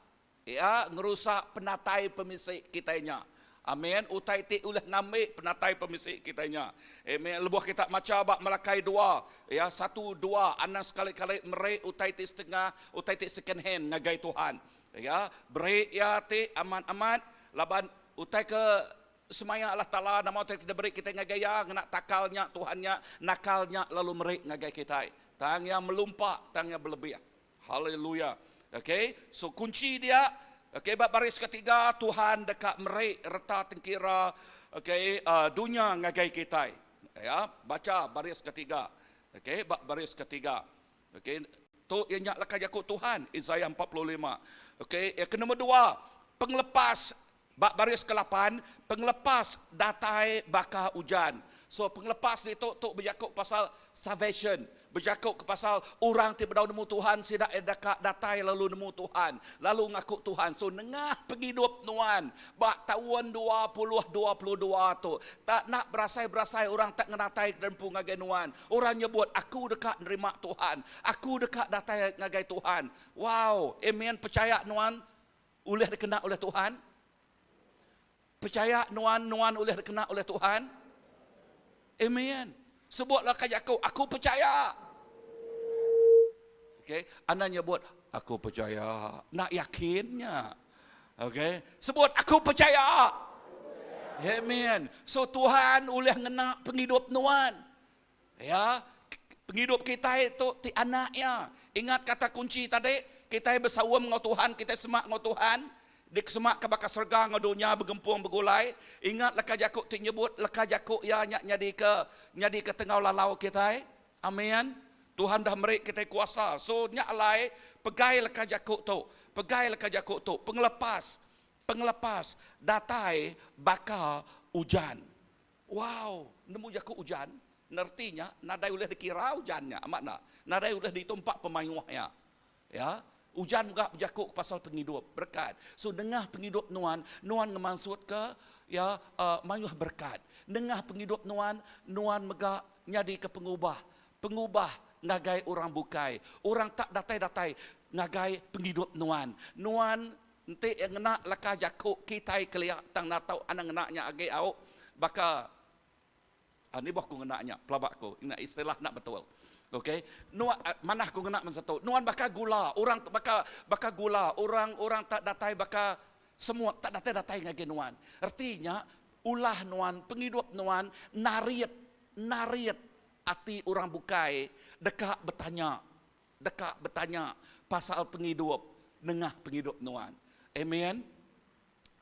C: Iya ngerusak penatai pemisi kitai nya. Amin. Utai ti ulih ngambi penatai pemisi kitai nya. Amen. Lebuh kita macha ba Malakai dua, ya, satu, dua, anang sekali-kali meri utai ti setengah, utai ti second hand ngagai Tuhan. Ya, beri iya ti amat-amat laban utai ke semaya Allah Taala nama utai ti diberi kitai ngagai iya ngena takal nya Tuhan nya nakal nya lalu meri ngagai kitai. Tang iya melumpa, tang iya belebih. Haleluya. Okay, so kunchi dia, okay, ba baris ketiga Tuhan deka meri reta tengkira okay, uh, dunya ngagai kitai. Ya, baca baris ketiga. Okay, ba baris ketiga. Okay, tu iya nya leka jaku Tuhan Isaiah 45. Okay, yang ke nombor dua, pengelepas Ba baris kelapan, pengelepas datai baka ujan. So pengelepas ditu tu bejaku pasal salvation, bejaku ke pasal orang ti bedau nemu Tuhan sida iya deka datai lalu nemu Tuhan, lalu ngaku Tuhan. So nengah pengidup nuan ba taun 2022 tu, tak enda berasai-berasai orang tak ngenatai ke dempu ngagai nuan. Orang nyebut aku deka nerima Tuhan, aku deka datai ngagai Tuhan. Wow, amen pechaya nuan Ulih dikena ulih Tuhan? Pechaya nuan, nuan ulih dikena ulih Tuhan? Amen. Sebutlah ka jaku, aku pechaya. Okay, anda nyebut aku pechaya. Nak yakinnya. Okay, sebut aku pechaya. Amen. So Tuhan ulih ngena pengidup nuan. Ya, pengidup kitai tu ti anak iya. Ingat kata kunci tadi, kitai besaum enggau Tuhan, kitai semak enggau Tuhan, dikesemakka baka serega enggau dunya begempung begulai. Ingat leka jaku ti nyebut leka jaku iya nya nyadika nyadika tenggau lalau kitai. Amin. Tuhan dah meri kitai kuasa. So nya alai pegai leka jaku tu, pegai leka jaku tu, pengelepas, pengelepas datai baka ujan. Wow, nemu jaku ujan, nereti nya nadai ulih dikira ujan nya, amat enda? Nadai ulih ditumpa pemayuh iya. Ya, ujan mega bejaku ke pasal pengidup, berekat. So nengah pengidup nuan, nuan ngemansutka ya mayuh berekat. Nengah pengidup nuan, nuan mega nyadika pengubah, pengubah ngagai orang bukai. Orang tak datai-datai ngagai pengidup nuan. Nuan Enti iya ngena leka jaku kitai kelia tang enda tau anang ngena nya agi au baka ah ni boh ku ngena nya pelaba ku ina istilah enda betul. Okey nuan manah ku ngena masa tu nuan baka gula orang baka baka gula orang orang tak datai baka semut tak datai datai ngagai nuan. Reti nya ulah nuan pengidup nuan narit narit ati orang bukai deka betanya deka betanya pasal pengidup nengah pengidup nuan. Amen.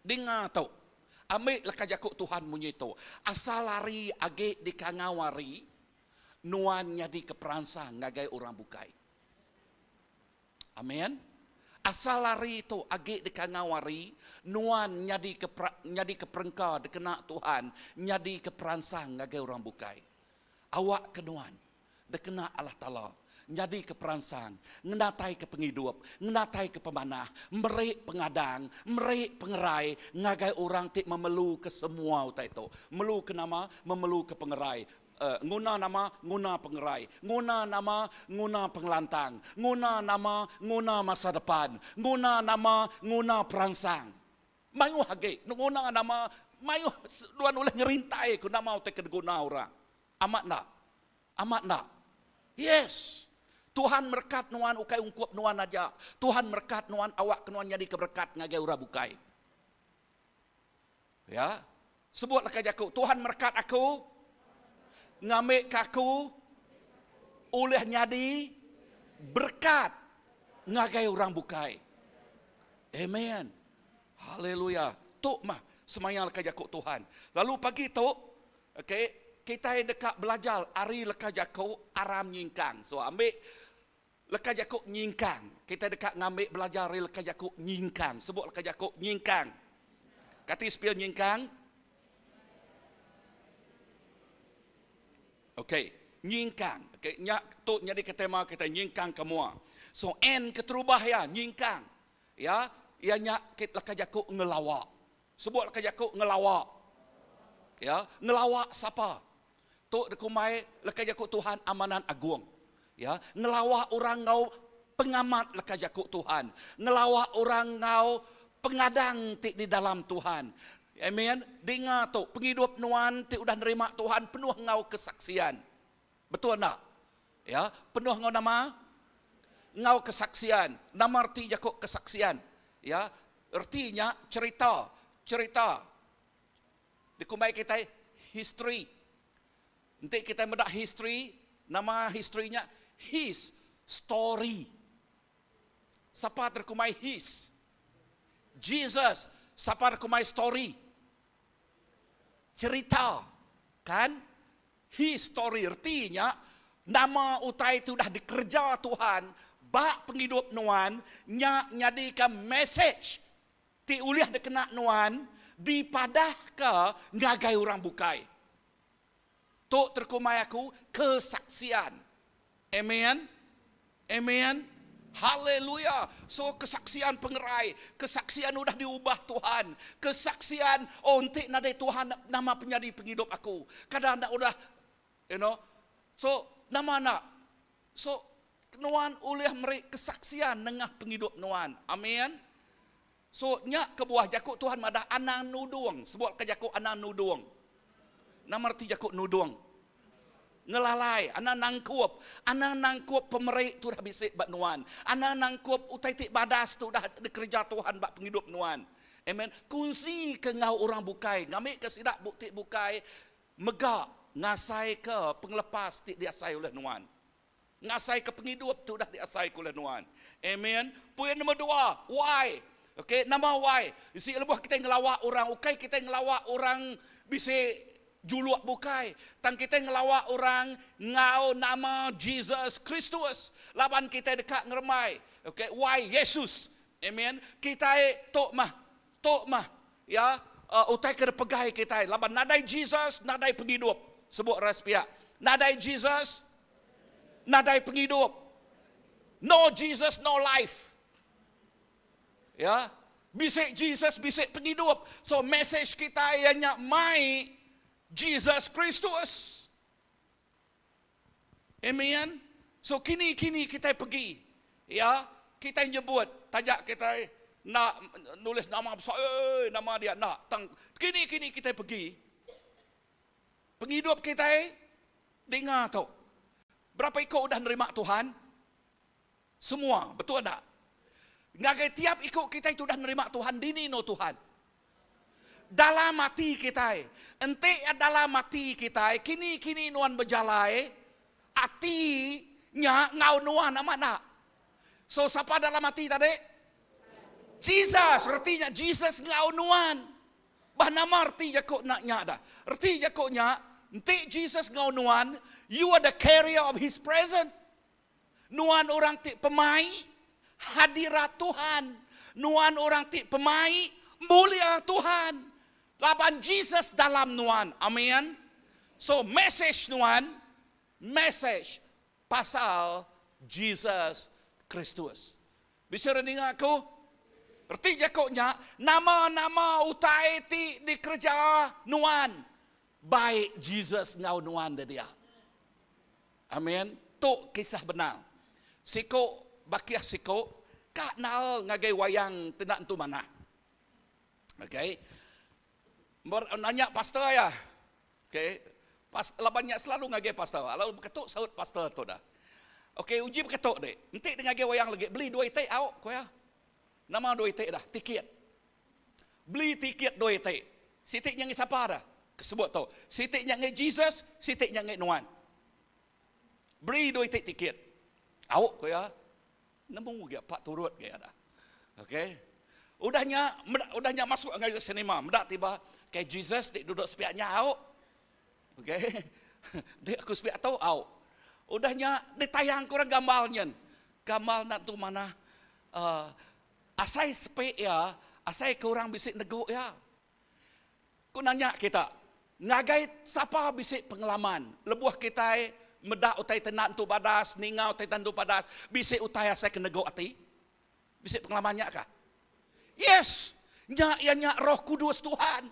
C: Dinga tu. Ambi leka jaku Tuhan munyi tu. Asal hari agi dikangau hari, nuan nyadika peransang ngagai orang bukai. Amen. Asal hari tu agi dikangau hari, nuan nyadika nyadika perengka dikena Tuhan nyadika peransang ngagai orang bukai. Awakka nuan dikena Allah Taala nyadika peransang, ngenataika pengidup, ngenataika pemanah, meri pengadang, meri pengerai ngagai orang ti memeluka semua utai tu. Meluka nama? Memeluka pengerai. Nguna nama? Nguna pengerai. Nguna nama? Nguna pengelantang. Nguna nama? Nguna masa depan. Nguna nama? Nguna peransang. Mayuh agi nguna nama, mayuh nuan ulih ngerintai ku nama utai ke diguna orang. Amat enda? Amat enda? Yes! Tuhan merekat nuan ukai ungkup nuan aja. Tuhan merekat nuan awakka nuan nyadika berekat ngagai orang bukai. Ya. Sebut leka jaku, Tuhan merekat aku ngambika aku. Ulih nyadi berekat ngagai orang bukai. Amen. Haleluya. Tu mah semaya leka jaku Tuhan. Lalu pagi tu, okay, kitai deka belajar ari leka jaku aram nyingkang. So ambi leka jaku nyingkang. Kitai deka ngambi belajar ari leka jaku nyingkang. Sebut leka jaku nyingkang. Kati sepil nyingkang? Okey, nyingkang. Okey, nya tu nyadika tema kitai nyingkang ke mua. So N keterubah iya nyingkang. Ya, iya nya leka jaku ngelawa. Sebut leka jaku ngelawa. Ya, ngelawa sapa? Tu dikumbai leka jaku Tuhan amanan agung. Ya, ngelawa orang enggau pengamat leka jaku Tuhan. Ngelawa orang enggau pengadang ti di dalam Tuhan. Amen. Dinga tu, pengidup nuan ti udah nerima Tuhan penuh enggau kesaksian. Betul enda? Ya, penuh enggau nama? Enggau kesaksian. Nama reti jaku kesaksian? Ya, reti nya cherita. Cherita. Dikumbai kitai history. Enti kitai meda history, nama history nya his story. Sapa terkumai his? Jesus. Sapa terkumai story? Cerita. Kan? His story reti nya nama utai ti udah dikereja Tuhan ba pengidup nuan nya nyadika message ti ulih dikena nuan dipadahka ngagai orang bukai. Tu terkumbai aku kesaksian. Amen. Amen. Haleluya. So kesaksian pengerai, kesaksian udah diubah Tuhan, kesaksian oh enti nadai Tuhan nama penyadi pengidup aku. Kada enda udah you know. So nama enda. So nuan ulih meri kesaksian nengah pengidup nuan. Amen. So nya kebuah jaku Tuhan madah anang nudung. Sebut ke jaku anang nudung. Nama reti jaku nudung? Ngelalai, anang nangkup. Anang nangkup pemeri ti udah bisi ba nuan. Anang nangkup utai ti badas ti udah dikereja Tuhan ba pengidup nuan. Amen. Kunsi ke enggau orang bukai ngambika sida ti bukai mega ngasaika pengelepas ti diasai ulih nuan. Ngasaika pengidup ti udah diasaika ulih nuan. Amen. Poin nombor dua, why? Okay, nama why? Bisi lebuh kitai ngelawa orang, ukai kitai ngelawa orang bisi juluk bukai. Tang kitai ngelawa orang enggau nama Jesus Kristus. Laban kitai deka ngerembai. Okay, why Yesus? Amen. Kitai tu mah, tu mah ya uh, utai ke dipegai kitai. Laban nadai Jesus, nadai pengidup. Sebut ras pia. Nadai Jesus, nadai pengidup. No Jesus, no life. Ya, bisi Jesus, bisi pengidup. So message kita iya nya mai Jesus Kristus. Amen. So kini-kini kita pergi. Ya, kita nyebut taja kita nak nulis nama besar, eh, nama dia nak. Tang kini-kini kita pergi. Pengidup kitai dinga tu. Berapa iku udah nerima Tuhan? Semua, betul enda? Ngagai tiap iku kitai ti udah nerima Tuhan, dini endur Tuhan? Dalam ati kitai. Enti dalam ati kitai, kini-kini nuan bejalai, ati nya enggau nuan amat enda? So sapa dalam ati tadi? Jesus, reti nya Jesus enggau nuan. Bah nama reti jaku enda nya dah? Reti jaku nya, enti Jesus enggau nuan, you are the carrier of his presence. Nuan orang ti pemai hadirat Tuhan. Nuan orang ti pemai mulia Tuhan. Laban Jesus dalam nuan. Amen. So message nuan, message pasal Jesus Kristus. Bisi orang ninga aku? Reti jaku nya, nama-nama utai ti dikereja nuan, bai Jesus enggau nuan da dia. Amen. Tu kisah benar. Siku bakih siku ka nal ngagai wayang ti enda entu manah. Okay. Ber, nanya pastor iya. Okay. Pas, laban nya selalu ngagai pastor. Lalu beketu saut pastor tu dah. Okay, uji beketu dek. Enti dia ngagai wayang lagi, beli dua iti au, ko iya. Nama dua iti dah? Tiket. Beli tiket dua iti. Siti nya ngi sapa dah? Sebut tu. Siti nya ngi Jesus, siti nya ngi nuan. Beri dua iti tiket. Au ku iya. Nemu gia pak turut ga iya dah. Okey. Udah nya meda udah nya masuk ngagai cinema meda tiba ke Jesus ti duduk sepiak nya au. Okey. Dek aku sepiak tu au. Udah nya ditayang ke orang gambar nyen. Gambar enda tentu manah uhh asai sepik iya asai ke orang bisi negu iya. Ku nanya kita, ngagai sapa bisi pengalaman lebuh kitai meda utai ti enda entu badas, ninga utai ti enda entu badas, bisi utai asai ke negu ati? Bisi pengalaman nya kah? Yes! Nya iya nya Roh Kudus Tuhan.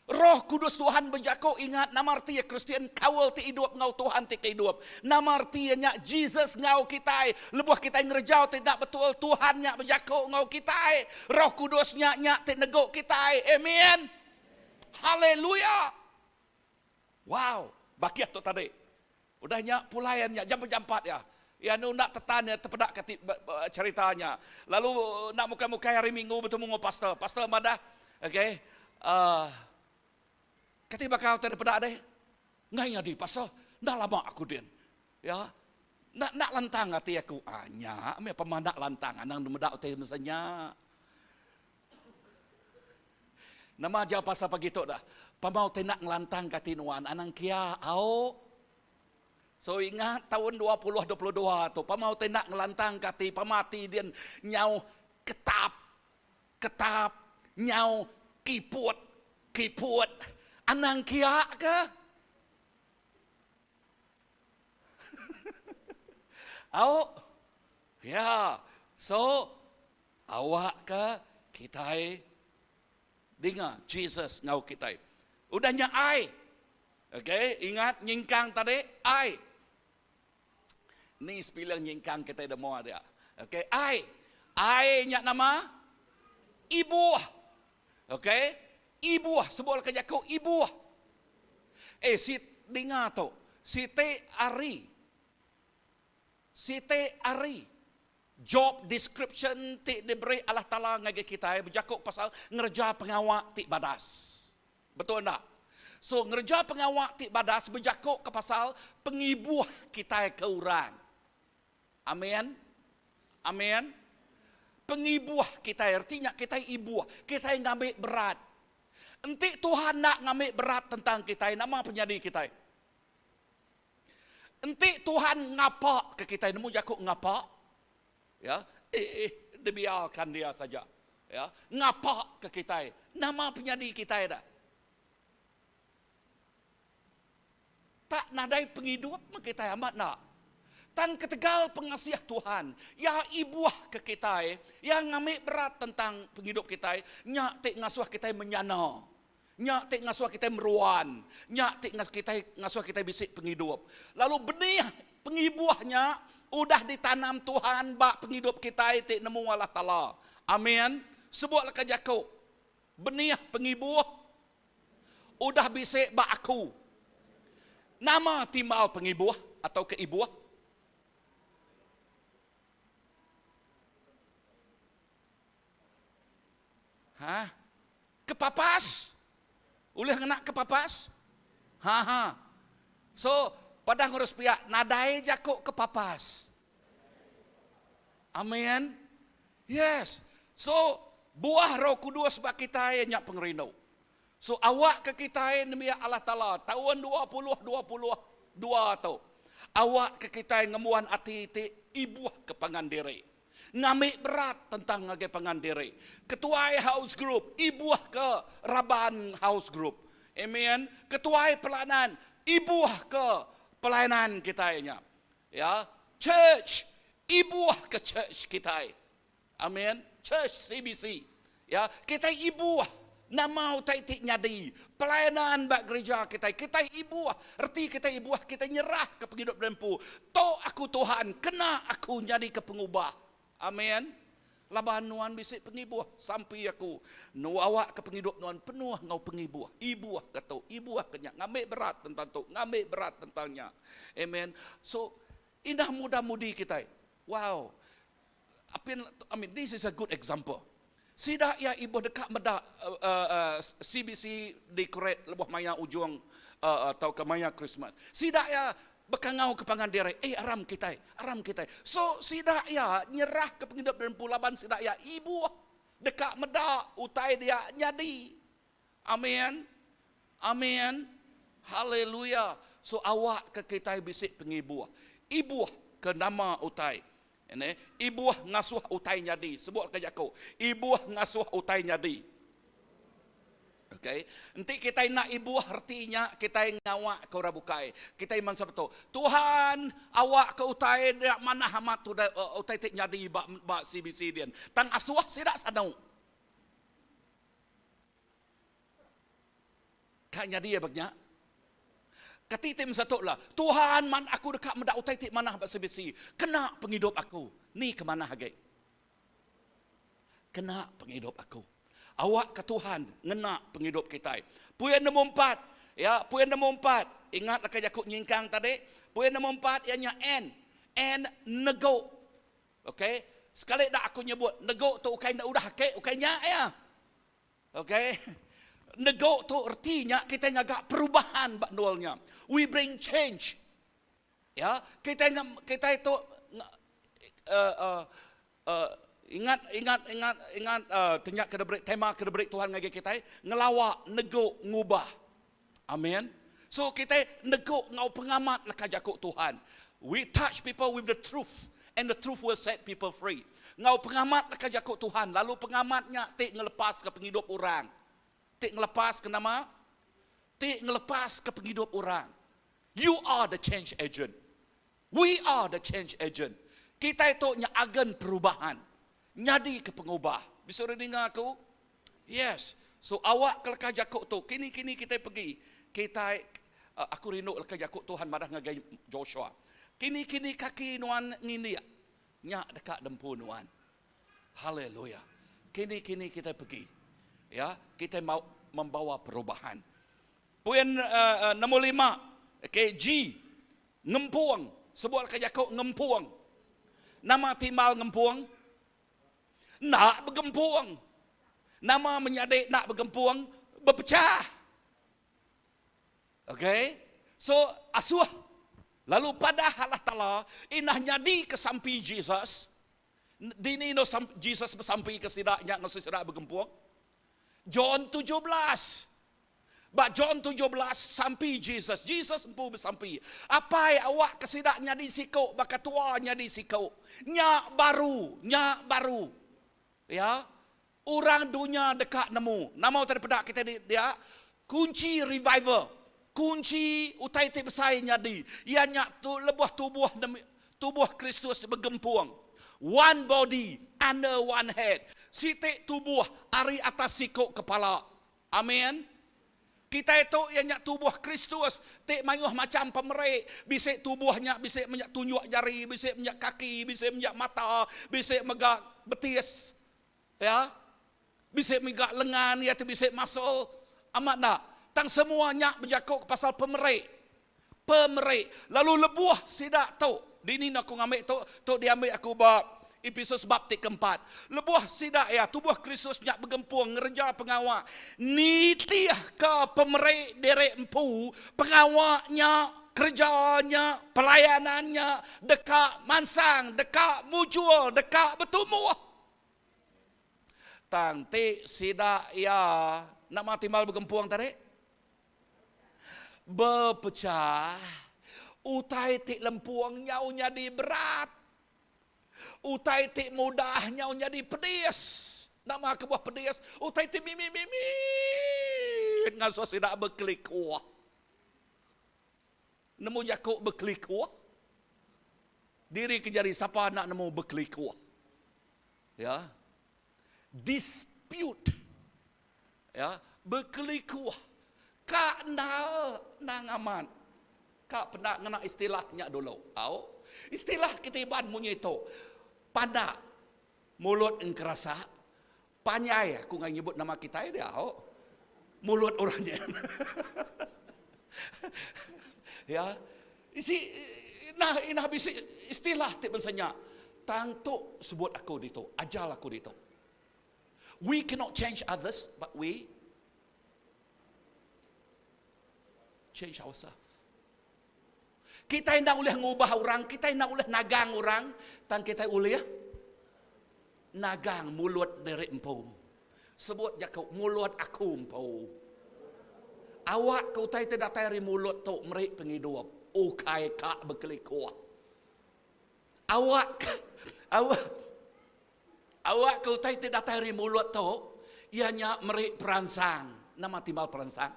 C: Roh Kudus Tuhan bejaku ingat nama reti iya Kristian kaul ti idup enggau Tuhan ti ke idup. Nama reti iya nya Jesus enggau kitai lebuh kitai ngereja ti enda betul Tuhan nya bejaku enggau kitai. Roh Kudus nya nya ti negu kitai. Amen. Haleluya. Wow, bakih tu tadi. Udah nya pulai nya jampat-jampat iya. Iya anu enda tetan iya tepeda ka ti cherita nya. Lalu enda mukai-mukai hari minggu betemu enggau pastor. Pastor madah, okay, uhh kati baka utai dipeda deh? Enggai nyadi pastor, enda lama aku din. Ya, enda enda lantang ati aku. Ah nya meh pemanda lantang anang meda utai mesa nya. Nama aja pasal pagi tu dah. Pamau ti enda ngelantangka ati nuan anang kia au. So ingat taun 2022 tu pamau ti enda ngelantangka ati pama ati din nyau ketap ketap nyau kiput kiput anang kia ke. Au. Ya. So Awakka kitai dinga Jesus enggau kitai. Udah nya ai. Okay, ingat nyingkang tadi ai. Ni sepiling nyingkang kitai da mua dia. Okay, ai. Ai nya nama? Ibuh. Okay, ibuh sebut leka jaku ibuh. Eh si dinga tu, siti ari siti ari Job description ti diberi Allah Taala ngagai kitai bejaku pasal ngereja pengawa ti badas. Betul enda? So ngereja pengawa ti badas bejaku ke pasal pengibuh kitai ke orang. Amen. Amen. Pengibuh kitai reti nya kitai ibuh, kitai ngambi berat. Enti Tuhan enda ngambi berat tentang kitai, nama penyadi kitai? Enti Tuhan ngapa ke kitai nemu jaku ngapa ya eh, eh dibiarkan dia saja ya ngapa ke kitai nama penyadi kitai dah tak nadai pengidup meh kitai amat enda tang ketegal pengasih Tuhan ya ibuh ke kitai ya ngambi berat tentang pengidup kitai nya ti ngasuh kitai menyana Nya ti ngasuh kitai meruan. Nya ti kitai ngasuh kitai bisi pengidup. Lalu benih pengibuh nya udah ditanam Tuhan ba pengidup kitai ti nemu Allah Taala. Amin. Sebut leka jaku, benih pengibuh udah bisi ba aku. Nama timbal pengibuh atau keibuh? Ha? Kepapas? Ulih ngena kepapas? Ha ha. So, padah ngurus piak nadai jaku kepapas. Amen. Yes. So, buah Roh Kudus ba kitai nya pengerindu. So, awak ke kitai nembiak Allah Taala taun 2022 tu. Awak ke kitai ngembuan ati ti ibuh ke pangan diri. Ngambi berat tentang ngagai pangan diri. Ketuai house group ibuh ke raban house group. Amen. Ketuai pelayanan ibuh ke pelayanan kitai nya. Ya, church ibuh ke church kitai. Amen. Church CBC. Ya, kitai ibuh nama utai ti nyadi pelayanan ba gerija kitai. Kitai ibuh, reti kitai ibuh, kitai nyerahka pengidup diri empu. Tu aku Tuhan, kena aku nyadika pengubah. Amen. Laban nuan bisi pengibuh, sampi aku nuawakka pengidup nuan penuh enggau pengibuh. Ibuh ke tu, ibuh ke nya, ngambi berat tentang tu, ngambi berat tentang nya. Amen. So, indah muda-mudi kitai. Wow. Apin, I mean, this is a good example. Sida iya ibuh deka meda CBC decorate lebuh maya ujung tauka maya Christmas. Sida iya. Bekangau ke pangan diri, eh aram kitai, aram kitai. So sida iya nyerah ke pengidup diri empu laban sida iya ibuh deka meda utai dia nyadi. Amin. Amin. Haleluya. So awak ke kitai bisi pengibuh. Ibuh ke nama utai. Ini, ibuh ngasuh utai nyadi. Sebut ke jaku. Ibuh ngasuh utai nyadi. Okay. Enti kitai enda ibuh reti nya kitai ngawa ke orang bukai. Kitai mansa betul. Tuhan awak ke utai enda manah amat utai, utai ti nyadi ba ba CBC din. Tang asuh sida sanu. Ka nyadi iya bak nya. Kati ti masa tu lah. Tuhan man aku deka meda utai ti manah ba CBC. Kena pengidup aku. Ni ke manah agi. Kena pengidup aku. Awakka Tuhan ngena pengidup kitai. Puin nombor empat, ya, puin nombor empat. Ingat leka jaku nyingkang tadi. Puin nombor empat iya nya N. N negu. Okey. Sekali dak aku nyebut negu tu ukai enda udah ake, ukai nya iya. Okey. Negu tu reti nya kitai ngaga perubahan ba endur nya. We bring change. Ya, kitai kitai tu uh, uh, uh, ingat ingat ingat ingat uh, tanya ke diberi tema ke diberi Tuhan ngagai kitai ngelawa negu ngubah. Amin. So kitai negu ngau pengamat leka jaku Tuhan. We touch people with the truth and the truth will set people free. Ngau pengamat leka jaku Tuhan lalu pengamat nya ti ngelepaska pengidup orang. Ti ngelepaska nama? Ti ngelepaska pengidup orang. You are the change agent. We are the change agent. Kitai tu nya agen perubahan. Nyadi ke pengubah. Bisi orang ninga aku? Yes. So awak ke leka jaku tu, kini-kini kitai pegi, kitai aku rindu leka jaku Tuhan madah ngagai Joshua. Kini-kini kaki nuan ngindik, nya deka dempu nuan. Haleluya. Kini-kini kitai pegi, ya, kitai mau membawa perubahan. Poin nombor lima, okay, G, ngempung. Sebut leka jaku ngempung. Nama timbal ngempung? Enda begempung. Nama menyadi enda begempung? Bepechah. Okay. So, asuh lalu padah Allah Taala indah nyadi ke sampi Jesus. Dini no Jesus besampi ke sida nya ngasuh sida begempung? John 17. Ba John 17, sampi Jesus. Jesus empu besampi, Apai, awakka sida nyadi siku baka tua nyadi siku. Nya baru, nya baru. Ya. Orang dunya deka nemu. Nama utai dipeda kitai di dia? Kunchi revival. Kunchi utai ti besai nyadi. Iya nya tu lebuh tubuh tubuh Kristus begempung. One body under one head. Siti tubuh ari atas siku kepala. Amin. Kitai tu iya nya tubuh Kristus ti mayuh macham pemeri. Bisi tubuh nya bisi menya tunjuk jari, bisi menya kaki, bisi menya mata, bisi mega betis. Ya. Bisi mega lengan iya ti bisi muscle. Amat enda? Tang semua nya bejaku pasal pemeri. Pemeri. Lalu lebuh sida tu, dini aku ngambi tu, tu diambi aku ba Episus bab ti keempat. Lebuh sida iya, tubuh Kristus nya begempung ngereja pengawa nitihka pemeri diri empu, pengawa nya, kereja nya, pelayanan nya deka mansang, deka mujur, deka betumbuh. Tang ti sida iya, nama timbal begempung tadi? Bepechah, utai ti lempung nyau nyadi berat. Utai ti mudah nyau nyadi pedis. Nama kebuah pedis? Utai ti mimit-mimit ngasuh sida bekelikuh. Nemu jaku bekelikuh? Diri ke jari sapa enda nemu bekelikuh? Ya. Dispute. Ya, bekelikuh. Ka enda endang amat. Ka peda ngena istilah nya dulu. Au. Istilah kitai Iban munyi tu. Pandak mulut engkerasa, panjai aku enggai nyebut nama kitai dia au. Mulut orang nya. ya. Isi nah inah bisi istilah ti bansa nya. Tang tu sebut aku ditu, ajal aku ditu. We cannot change others, but we change ourselves. Kitai enda ulih ngubah orang, kitai enda ulih nagang orang, tang kitai ulih nagang mulut diri empu. Sebut jaku mulut aku empu. Awak ke utai ti datai ari mulut tu meri pengidup, ukai ka bekelikuh. Awak ke awak awak ke utai ti datai ari mulut tu iya nya meri peransang. Nama timbal peransang?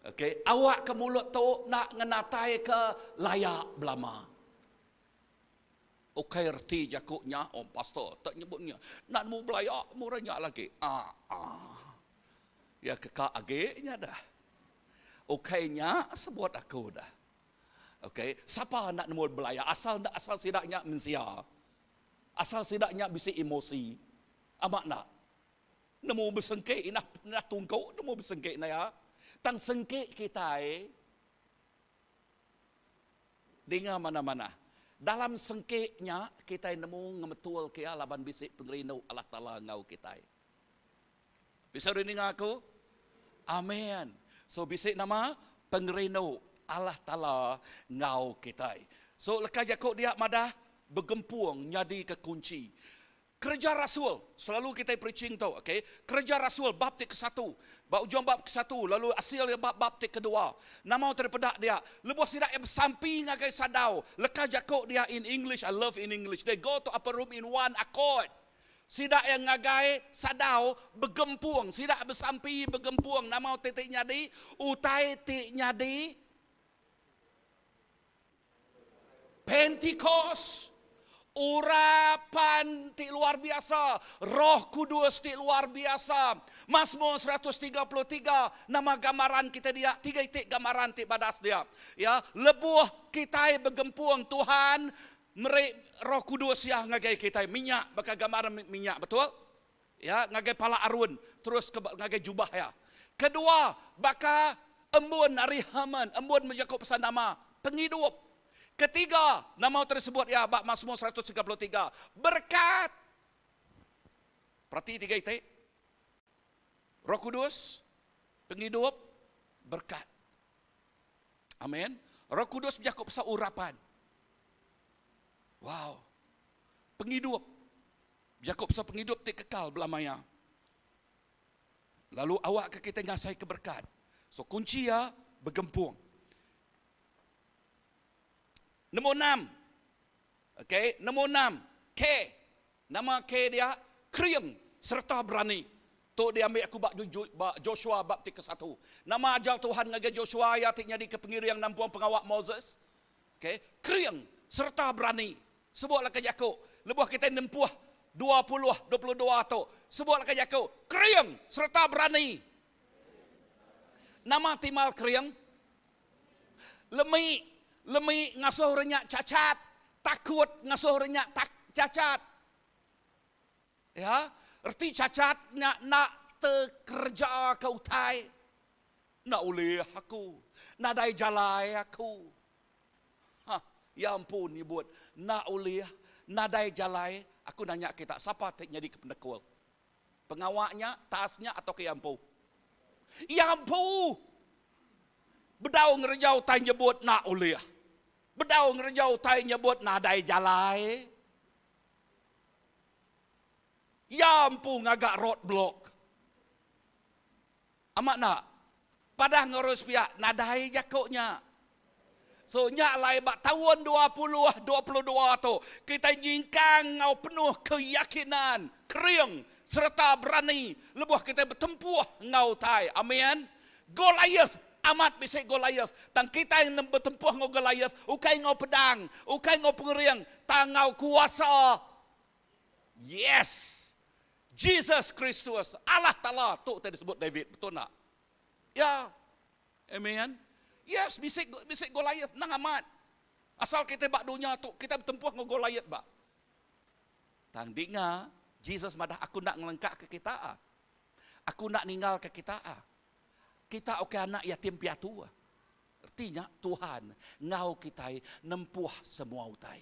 C: Okey, awak ke mulut tu enda ngenatai ke laya belama. Ukai reti jaku nya, oh pastor tak nyebut nya. Enda nemu belaya murah nya lagi. Ah, ah. Ya keka agi nya dah. Ukai nya sebut aku dah. Okey, sapa enda nemu belaya asal enda asal sida nya mensia. Asal sida nya bisi emosi. Amat enda? Nemu besengki inah inah tungku nemu besengki enda iya. Tang sengki kitai dinga manah-manah. Dalam sengki nya kitai nemu ngemetul ke iya laban bisi pengerindu Allah Taala enggau kitai. Bisa udah ninga aku? Amen. So bisi nama pengerindu Allah Taala enggau kitai. So leka jaku dia madah begempung nyadika kunchi. Kereja Rasul, selalu kitai preaching tu, okay. Kereja Rasul bab ti kesatu, ba ujung bab kesatu lalu asil iya ba bab ti kedua. Nama utai dipeda dia? Lebuh sida iya besampi ngagai sadau, leka jaku dia in English, I love in English, they go to upper room in one accord. Sida iya ngagai sadau begempung, sida besampi begempung. Nama utai ti nyadi? Utai ti nyadi Pentikos, urapan ti luar biasa, Roh Kudus ti luar biasa. Masmur 133 nama gambaran kita dia, tiga iti gambaran ti badas dia. Ya, lebuh kitai begempung Tuhan Meri Roh Kudus iya ngagai kitai minyak baka gambar minyak betul? Ya, ngagai pala Arun terus ke ngagai jubah iya. Kedua, baka embun ari Hermon, embun bejaku pasal nama pengidup. Ketiga, nama utai disebut iya ba Masmur 133, berekat. Perati tiga iti. Roh Kudus, pengidup, berkat. Amen. Roh Kudus bejaku pasal urapan. Wow. Pengidup. Bejaku pasal pengidup ti kekal belama iya. Lalu awakka kita ngasaika berkat. So kunchi iya begempung. Nombor enam. Okey, nombor enam. K. Nama K dia kering sereta berani. Tu diambi aku ba ba Joshua bab ti kesatu. Nama ajar Tuhan ngagai Joshua iya ti nyadika pengiring nampung pengawa Moses? Okey, kering sereta berani. Sebutlah ke jaku lebuh kitai nempuh 2022 tu. Sebutlah ke jaku kering sereta berani. Nama timal kering? Lemi, lemi ngasuh orang nya cacat, takut ngasuh orang nya tak cacat. Ya, reti cacat nya enda tekereja ke utai. Enda ulih aku, nadai jalai aku. Ha, ya empu nyebut enda ulih, nadai jalai, aku nanya kita sapa ti nyadi ke penekul? Pengawa nya, tas nya atau ke iya empu? Iya empu! Bedau ngereja utai nyebut enda ulih. Bedau ngereja utai nyebut nadai jalai. Iya empu ngaga road block. Amat enda? Padah enggau orang sepiak nadai jaku nya. So nya alai ba taun 2022 tu kitai nyingkang enggau penuh keyakinan, kering sereta berani lebuh kitai betempuh enggau utai. Amin. Goliath amat bisi Goliath tang kitai betempuh enggau Goliath ukai enggau pedang, ukai enggau pengering tang enggau kuasa. Yes. Jesus Kristus, Allah Taala tu ti disebut David, betul enda? Ya. Amen. Yes, bisi bisi Goliath nang amat. Asal kitai ba dunya tu, kitai betempuh enggau Goliath ba. Tang dinga, Jesus madah aku enda ngelengkaka kita. Aku enda ninggalka kita. Kita ukai anak yatim piatu. Reti nya Tuhan enggau kitai nempuh semua utai.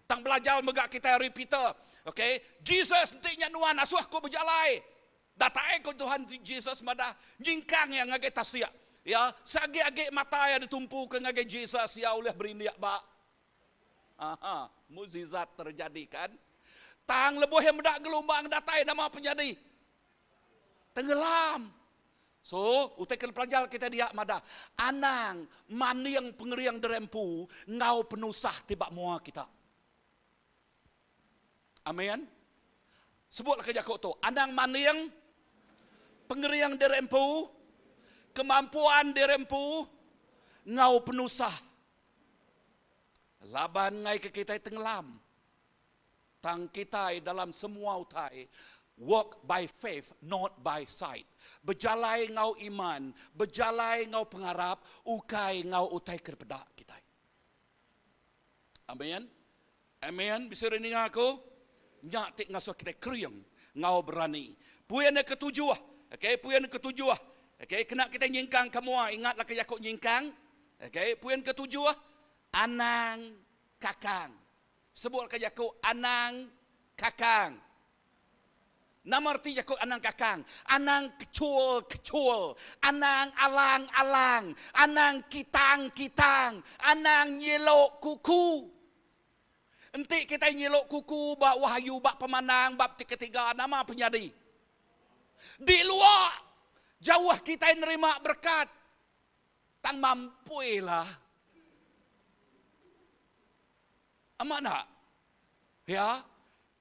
C: Tang belajar mega kitai ari Peter. Okay, Jesus enti nya nuan asuh aku bejalai. Datai ko Tuhan Jesus madah nyingkang iya ngagai tasik. Ya, seagi-agi mata iya ditumpuka ngagai Jesus, iya ulih berindik ba Aha, mukjizat terjadi kan. Tang lebuh iya meda gelumbang datai nama penyadi? Tenggelam. So, utai ke dipelajar kitai dia madah, anang manding pengering diri empu enggau penusah ti ba mua kita. Amin. Sebutlah ke jaku tu, anang manding pengering diri empu, kemampuan diri empu enggau penusah Laban ngaika kitai tenggelam, tang kitai dalam semua utai walk by faith not by sight. Bejalai enggau iman, bejalai enggau pengarap, ukai enggau utai ke dipeda kitai. Amen. Amen. Bisi orang ninga aku? Nya ti ngasuh kitai kering enggau berani. Puin ke tujuh. Okay, puin ke tujuh. Okay, kena kitai nyingkang ke mua. Ingatlah ke jaku nyingkang. Okay, puin ke tujuh. Anang kakang. Sebut ke jaku anang kakang. Nama reti jaku anang kakang? Anang kechul-kechul, anang alang-alang, anang kitang-kitang, anang nyiluk kuku. Enti kitai nyiluk kuku ba Wahyu ba Pemandang bab ti ketiga nama penyadi? Di luar jauh kitai nerima berekat tang mampui lah. Amat enda? Ya.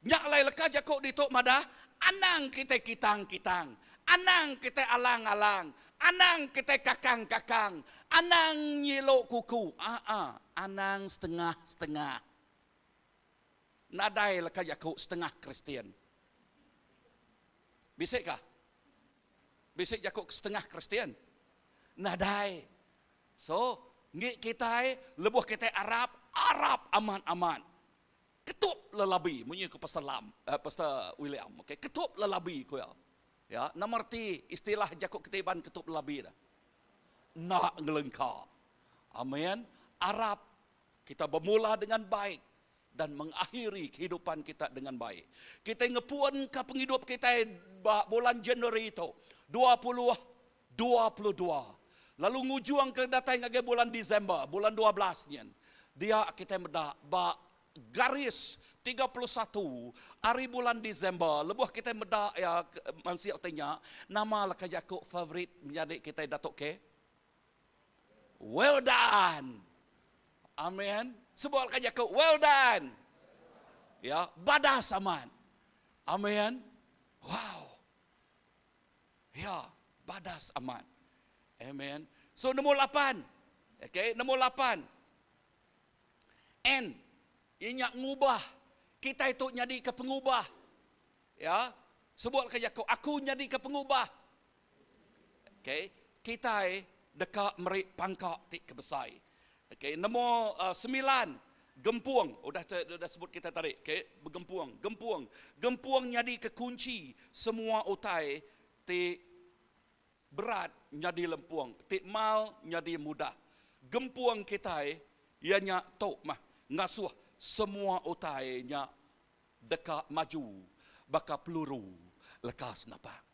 C: Nya alai leka jaku ditu madah, anang kitai kitang-kitang, anang kitai alang-alang, anang kitai kakang-kakang, anang nyilu kuku, aa, anang setengah-setengah. Nadai leka jaku setengah Kristian. Bisi kah? Bisi jaku setengah Kristian? Nadai. So, enggi kitai lebuh kitai arap, arap amat-amat. Ketup lelabi munyi ku Pastor Lam, eh, Pastor William. Okey, ketup lelabi ku iya. Ya, nama reti istilah jaku kitai Iban ketup lelabi dah? Enda ngelengka. Amen. Arap kita bermula dengan baik dan mengakhiri kehidupan kita dengan baik. Kita ngepunka pengidup kita ba bulan Januari tu 2022. Lalu ngujung ke datai ngagai bulan Disember, bulan 12 nyin. Dia kita meda ba garis 31 hari bulan Disember, lebuh kita meda ya mansia utai nya, nama leka jaku favorit menyadi kita Datuk K? Well done. Amen. Sebut leka jaku well done. Ya, badas amat. Amen. Wow. Ya, badas amat. Amen. So nombor 8. Okay, nombor 8. N. Inya ngubah. Kita itu nyadi ke pengubah. Ya. Sebut ke jaku, aku nyadi ke pengubah. Okay. Kita deka meri pangka ti kebesai. Okay, nombor 9. Gempung, udah udah sebut kita tadi, okay, begempung, gempung. Gempung nyadi ke kunci semua utai ti berat nyadi lempung, ti mal nyadi mudah. Gempung kitai iya nya tu mah ngasuh semua utai nya deka maju baka peluru leka senapang.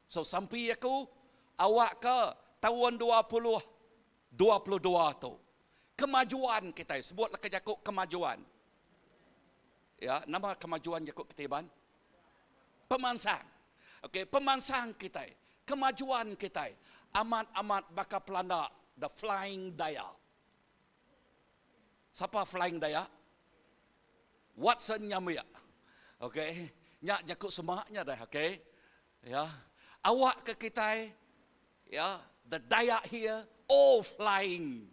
C: So sampi aku awakka taun 2022 tu kemajuan kitai, sebut leka jaku kemajuan. Ya, nama kemajuan jaku kitai Iban? Pemansang. Okey, pemansang kitai, kemajuan kitai amat-amat baka pelanda the flying Dayak. Sapa flying Dayak? Watson Nyamik. Okey, nya jaku semak nya dah, okey. Ya. Awak ke kitai ya, the Dayak here all flying.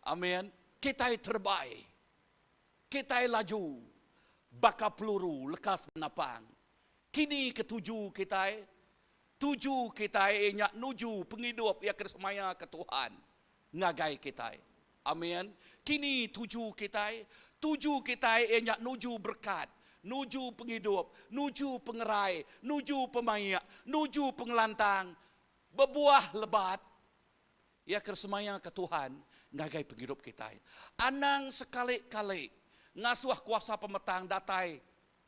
C: Amin. Kitai terbai. Kitai laju baka peluru leka senapang. Kini ke tuju kitai? Tuju kitai nya nuju pengidup iya ke disemaya ke Tuhan ngagai kitai. Amin. Kini tuju kitai? Tuju kitai iya nya nuju berekat, nuju pengidup, nuju pengerai, nuju pemaik, nuju pengelantang, bebuah lebat. Iya ke disemaya ke Tuhan ngagai pengidup kitai. Anang sekali-kali ngasuh kuasa pemetang datai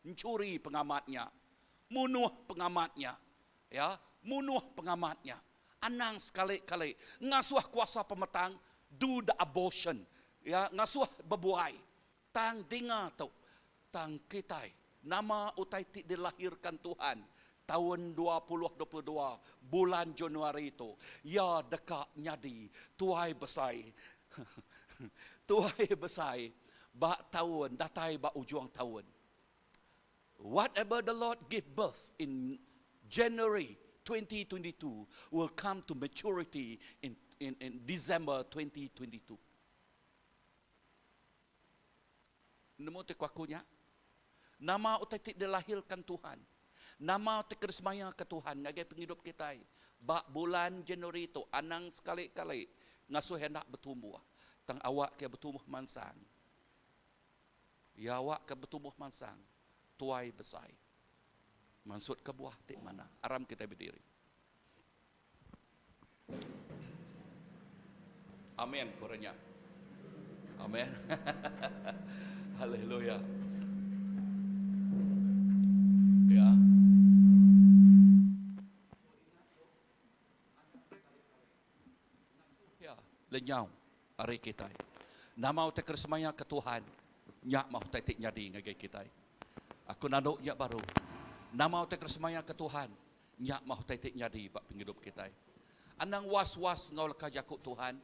C: enchuri pengamat nya, munuh pengamat nya, ya, munuh pengamat nya. Anang sekali-kali ngasuh kuasa pemetang do the abortion ya ngasuh bebuai. Tang dinga tu tang kitai nama utai ti dilahirkan Tuhan taun 2022 bulan Januari tu iya deka nyadi tuai besai tuai besai ba taun datai ba ujung taun. Whatever the Lord give birth in January 2022 will come to maturity in in in December 2022. Nemu ti ku aku nya? Nama utai ti dilahirkan Tuhan? Nama utai ke disemayaka Tuhan ngagai pengidup kitai ba bulan Januari tu? Anang sekali-kali ngasuh iya enda betumbuh, tang awakka iya betumbuh mansang. Iya awakka betumbuh mansang tuai besai. Mansutka buah ti manah. Aram kitai bediri. Amin ku orang nya. Amin. Haleluya. Ya. Ya, lenyau ari kitai. Nama utai ke disemaya ke Tuhan, nya mah utai ti nyadi ngagai kitai. Aku nandu nya baru. Nama utai ke disemaya ke Tuhan, nya mah utai ti nyadi ba pengidup kitai. Anang was-was enggau leka jaku Tuhan,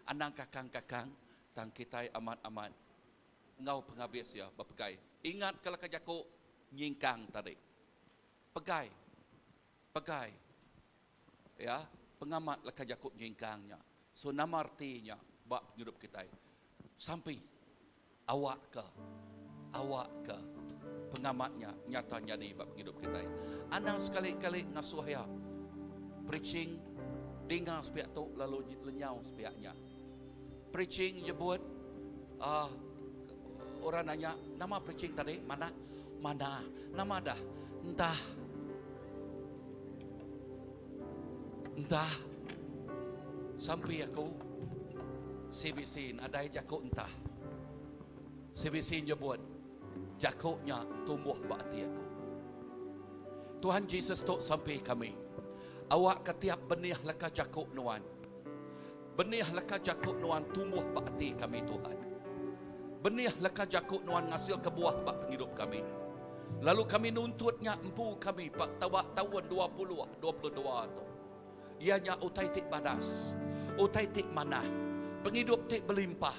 C: anang kakang-kakang, tang kitai amat-amat enggau pengabis iya bepegai. Ingatka leka jaku nyingkang tadi. Pegai. Pegai. Ya, pengamat leka jaku nyingkang nya. So nama reti nya ba pengidup kitai? Sampi awakka awakka pengamat nya nyata nyadi ba pengidup kitai. Anang sekali-kali ngasuh iya preaching dinga sepiak tu lalu lenyau sepiak nya. Preaching nyebut uh, orang nanya nama preaching tadi manah? Manah. Nama dah? Entah. Entah. Sampi aku CBC nadai jaku entah. CBC nyebut jaku nya tumbuh ba ati aku. Tuhan Jesus tu sampi kami. Awak ke tiap benih leka jaku nuan. Benih leka jaku nuan tumbuh ba ati kami Tuhan. Benih leka jaku nuan ngasilka buah ba pengidup kami. Lalu kami nuntut nya empu kami ba tawa taun 2022 tu. Iya nya utai ti badas, utai ti manah, pengidup ti belimpah,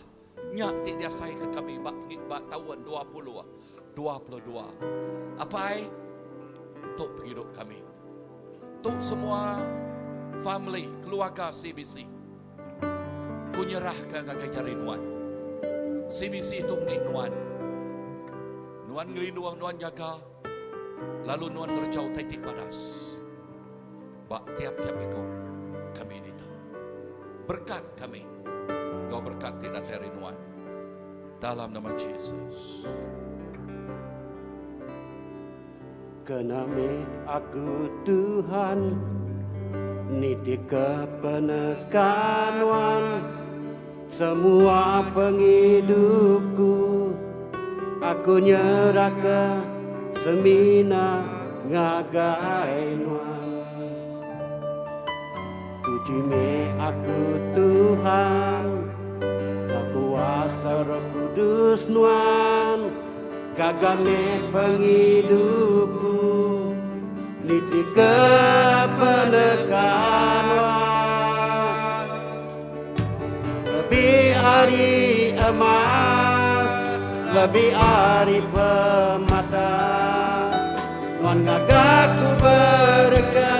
C: nya ti diasaika kami ba ba taun 2022. Apai, tu pengidup kami. Tu semua family, keluarga CBC. Ku nyerahka ngagai jari nuan. CBC tu enggi nuan. Nuan ngelindung, nuan jaga, lalu nuan ngereja utai ti badas ba tiap-tiap iku kami ditu. Berkat kami enggau berkat ti datai ari nuan. Dalam nama Jesus.
D: Kena meh aku Tuhan nitihka peneka Nuan Semua pengidupku aku nyerahka semina ngagai Nuan Tuchi meh aku Tuhan Enggau kuasa Roh Kudus Nuan Gaga meh pengidupku Nitihka peneka Nuan Lebih ari emas Lebih ari pemata Nuan ngaga ku berega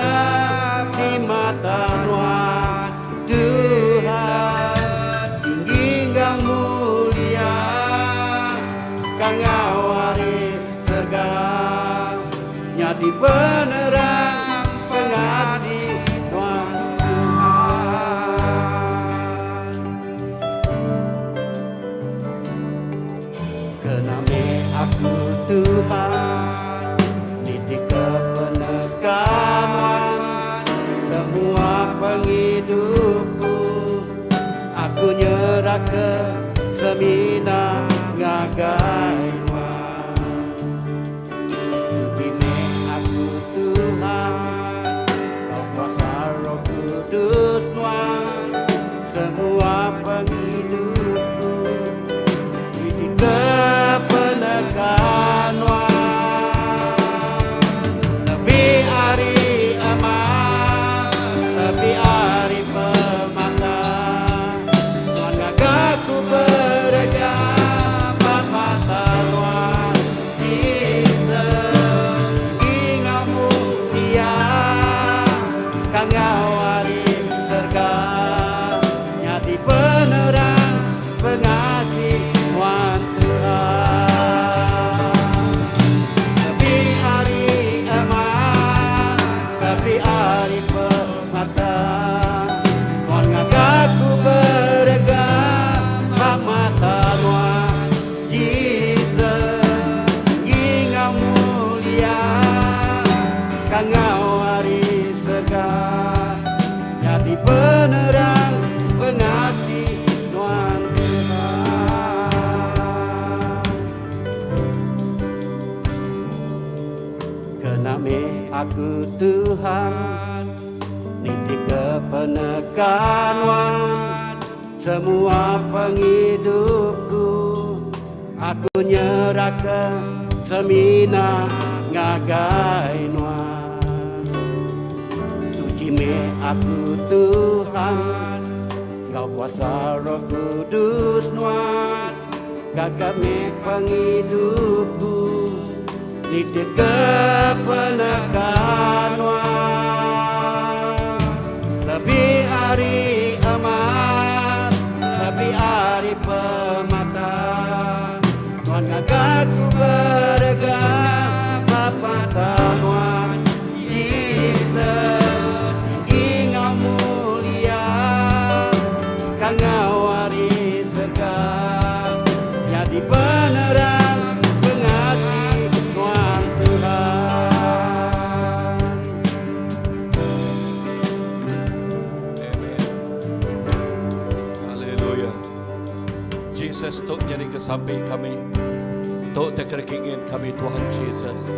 D: Di mata Nuan Tuhan Tinggi enggau mulia Kangau ari serga Nyadi penerang pengasih Nuan Tuhan Kena meh aku Tuhan Nitihka peneka Nuan Semua pengidupku Aku nyerahka semina ngagai Nuan. Tuchi meh aku Tuhan, Kau kuasa Roh Kudus. pengidupku Nitih ke peneka Nuan Lebih ari emas Lebih ari pemata Nuan ngaga ku berega Ba mata Nuan Jesus Tinggi enggau mulia Kangau ari serga Nyadi penerang pengasih Nuan Tuhan. Lebih ari emas, lebih ari permata, Nuan ngaga ku berega ba mata Nuan, Jesus. Tinggi enggau mulia, kangau ari serega. Nyadi penerang pengasih Nuan Tuhan. Kena meh aku Tuhan nitihka peneka Nuan semua pengidupku aku nyerahka semina ngagai Nuan. Tuchi meh aku Tuhan enggau kuasa Roh Kudus Nuan gaga meh pengidupku nitihka peneka Nuan. Lebih ari emas, lebih ari pemata, Nuan ngaga ku berega ba mata Nuan, Jesus. Tinggi enggau mulia, kangau ari serega, nyadi penerang pengasih Nuan Tuhan.
C: Amen. Haleluya. Jesus tu nyadi ke sampi kami. Tu te kingin kami Tuhan Jesus.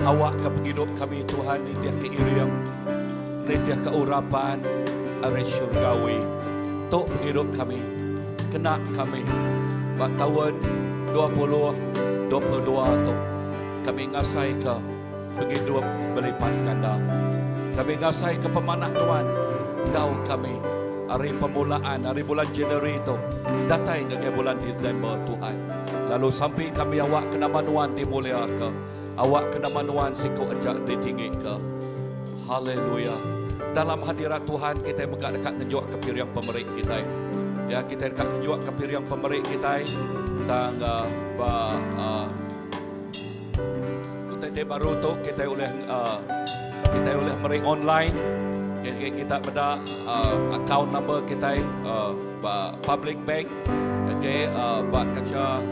C: Awak ke penghidup kami Tuhan nitih ke iring, nitih ke urapan ari syurgawi. Tu penghidup kami. Kena kami ba tahun 2022 tu kami ngasai ke pengidup belipat ganda. Kami ngasai ke pemanah Tuhan enggau kami ari permulaan ari bulan Januari tu datai ngagai bulan Disember Tuhan. Lalu sampi kami awak ke nama Nuan dimulia ke, awak ke nama Nuan siku aja ditinggi ke. Haleluya. Dalam hadirat Tuhan kita mega dekat ngejuk ke piring pemeri kita. Ya, kita dekat ngejuk ke piring pemeri kita tang uh, ba uh, Utai ti baru tu kita ulih uh, kita ulih meri online. Kita, kita beda uh, account number kita uh, ba public bank. Okay, uh, ba kaca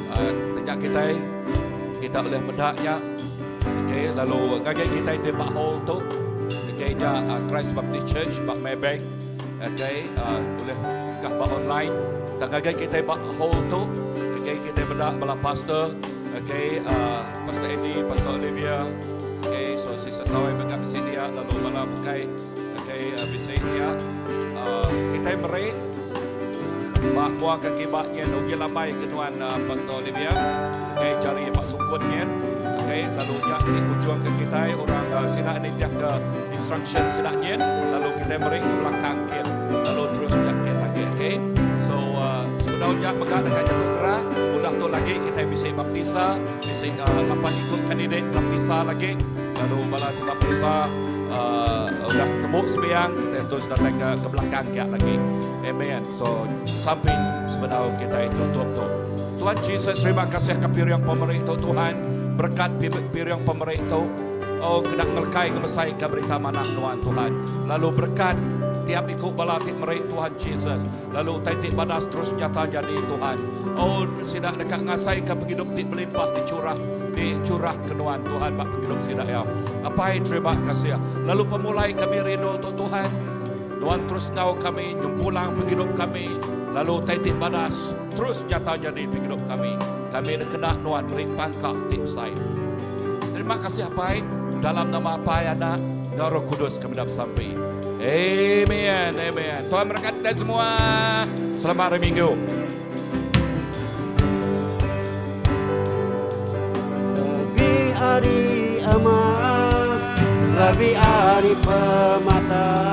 C: uh, tanya kita kita boleh medaknya. Okay, lalu ngagai kita di bak hall tu. Okay, nya uh, Christ Baptist Church bak Maybank. Okay, uh, boleh kah bak online. Tak ngagai kita bak hall tu. Okay, kita beda bala pastor. Okay, uh, Pastor Andy, Pastor Olivia. Okay, so sisa sawai mereka bisi dia lalu bala bukai. Okay, uh, bisi dia. Uh, kita meri bak buah kaki bak nyen ugi lambai kenuan uh, Pastor Olivia. Okay, cari bak sungkut nyen. Okay, lalu nya di ujung ke kita orang uh, sida ni tiap ke instruction sida nyen lalu kita meri ke belakang kin lalu terus jak kin lagi okay. So uh, sebenarnya mega dekat jatuh kerah udah tu lagi kita bisa baptisa bisa uh, 8 ikut kandidat baptisa lagi lalu bala tu baptisa uh, udah temu sembiang kita terus datang ke, ke belakang kiak lagi. Amen. So sampai sebenarnya kita tutup tu. Tuhan Jesus terima kasih ke piring pemeri tu Tuhan berkat piring pemeri tu. Oh kena ngelekai ngemesai ke berita manah Tuhan Tuhan. Lalu berkat tiap ikut bala ti meri Tuhan Jesus. Lalu tai ti badas terus nyata jadi Tuhan. Oh sidak dekat ngasai ke penghidup ti melimpah dicurah dicurah ke Tuhan Tuhan bak penghidup sidak ya. Apai terima kasih. Lalu pemulai kami rindu tu Tuhan. Tuhan terus ngau kami nyempulang penghidup kami. Lalu tai ti badas terus nyata jadi penghidup kami. Kami kena Tuhan beri pangkak ti besai. Terima kasih Apai. Dalam nama Apai, Anak, dan Roh Kudus kami dapat sampai. Amen. Amen. Tuhan berkat kita semua. Selamat hari Minggu.
D: Lebih ari emas, lebih ari permata.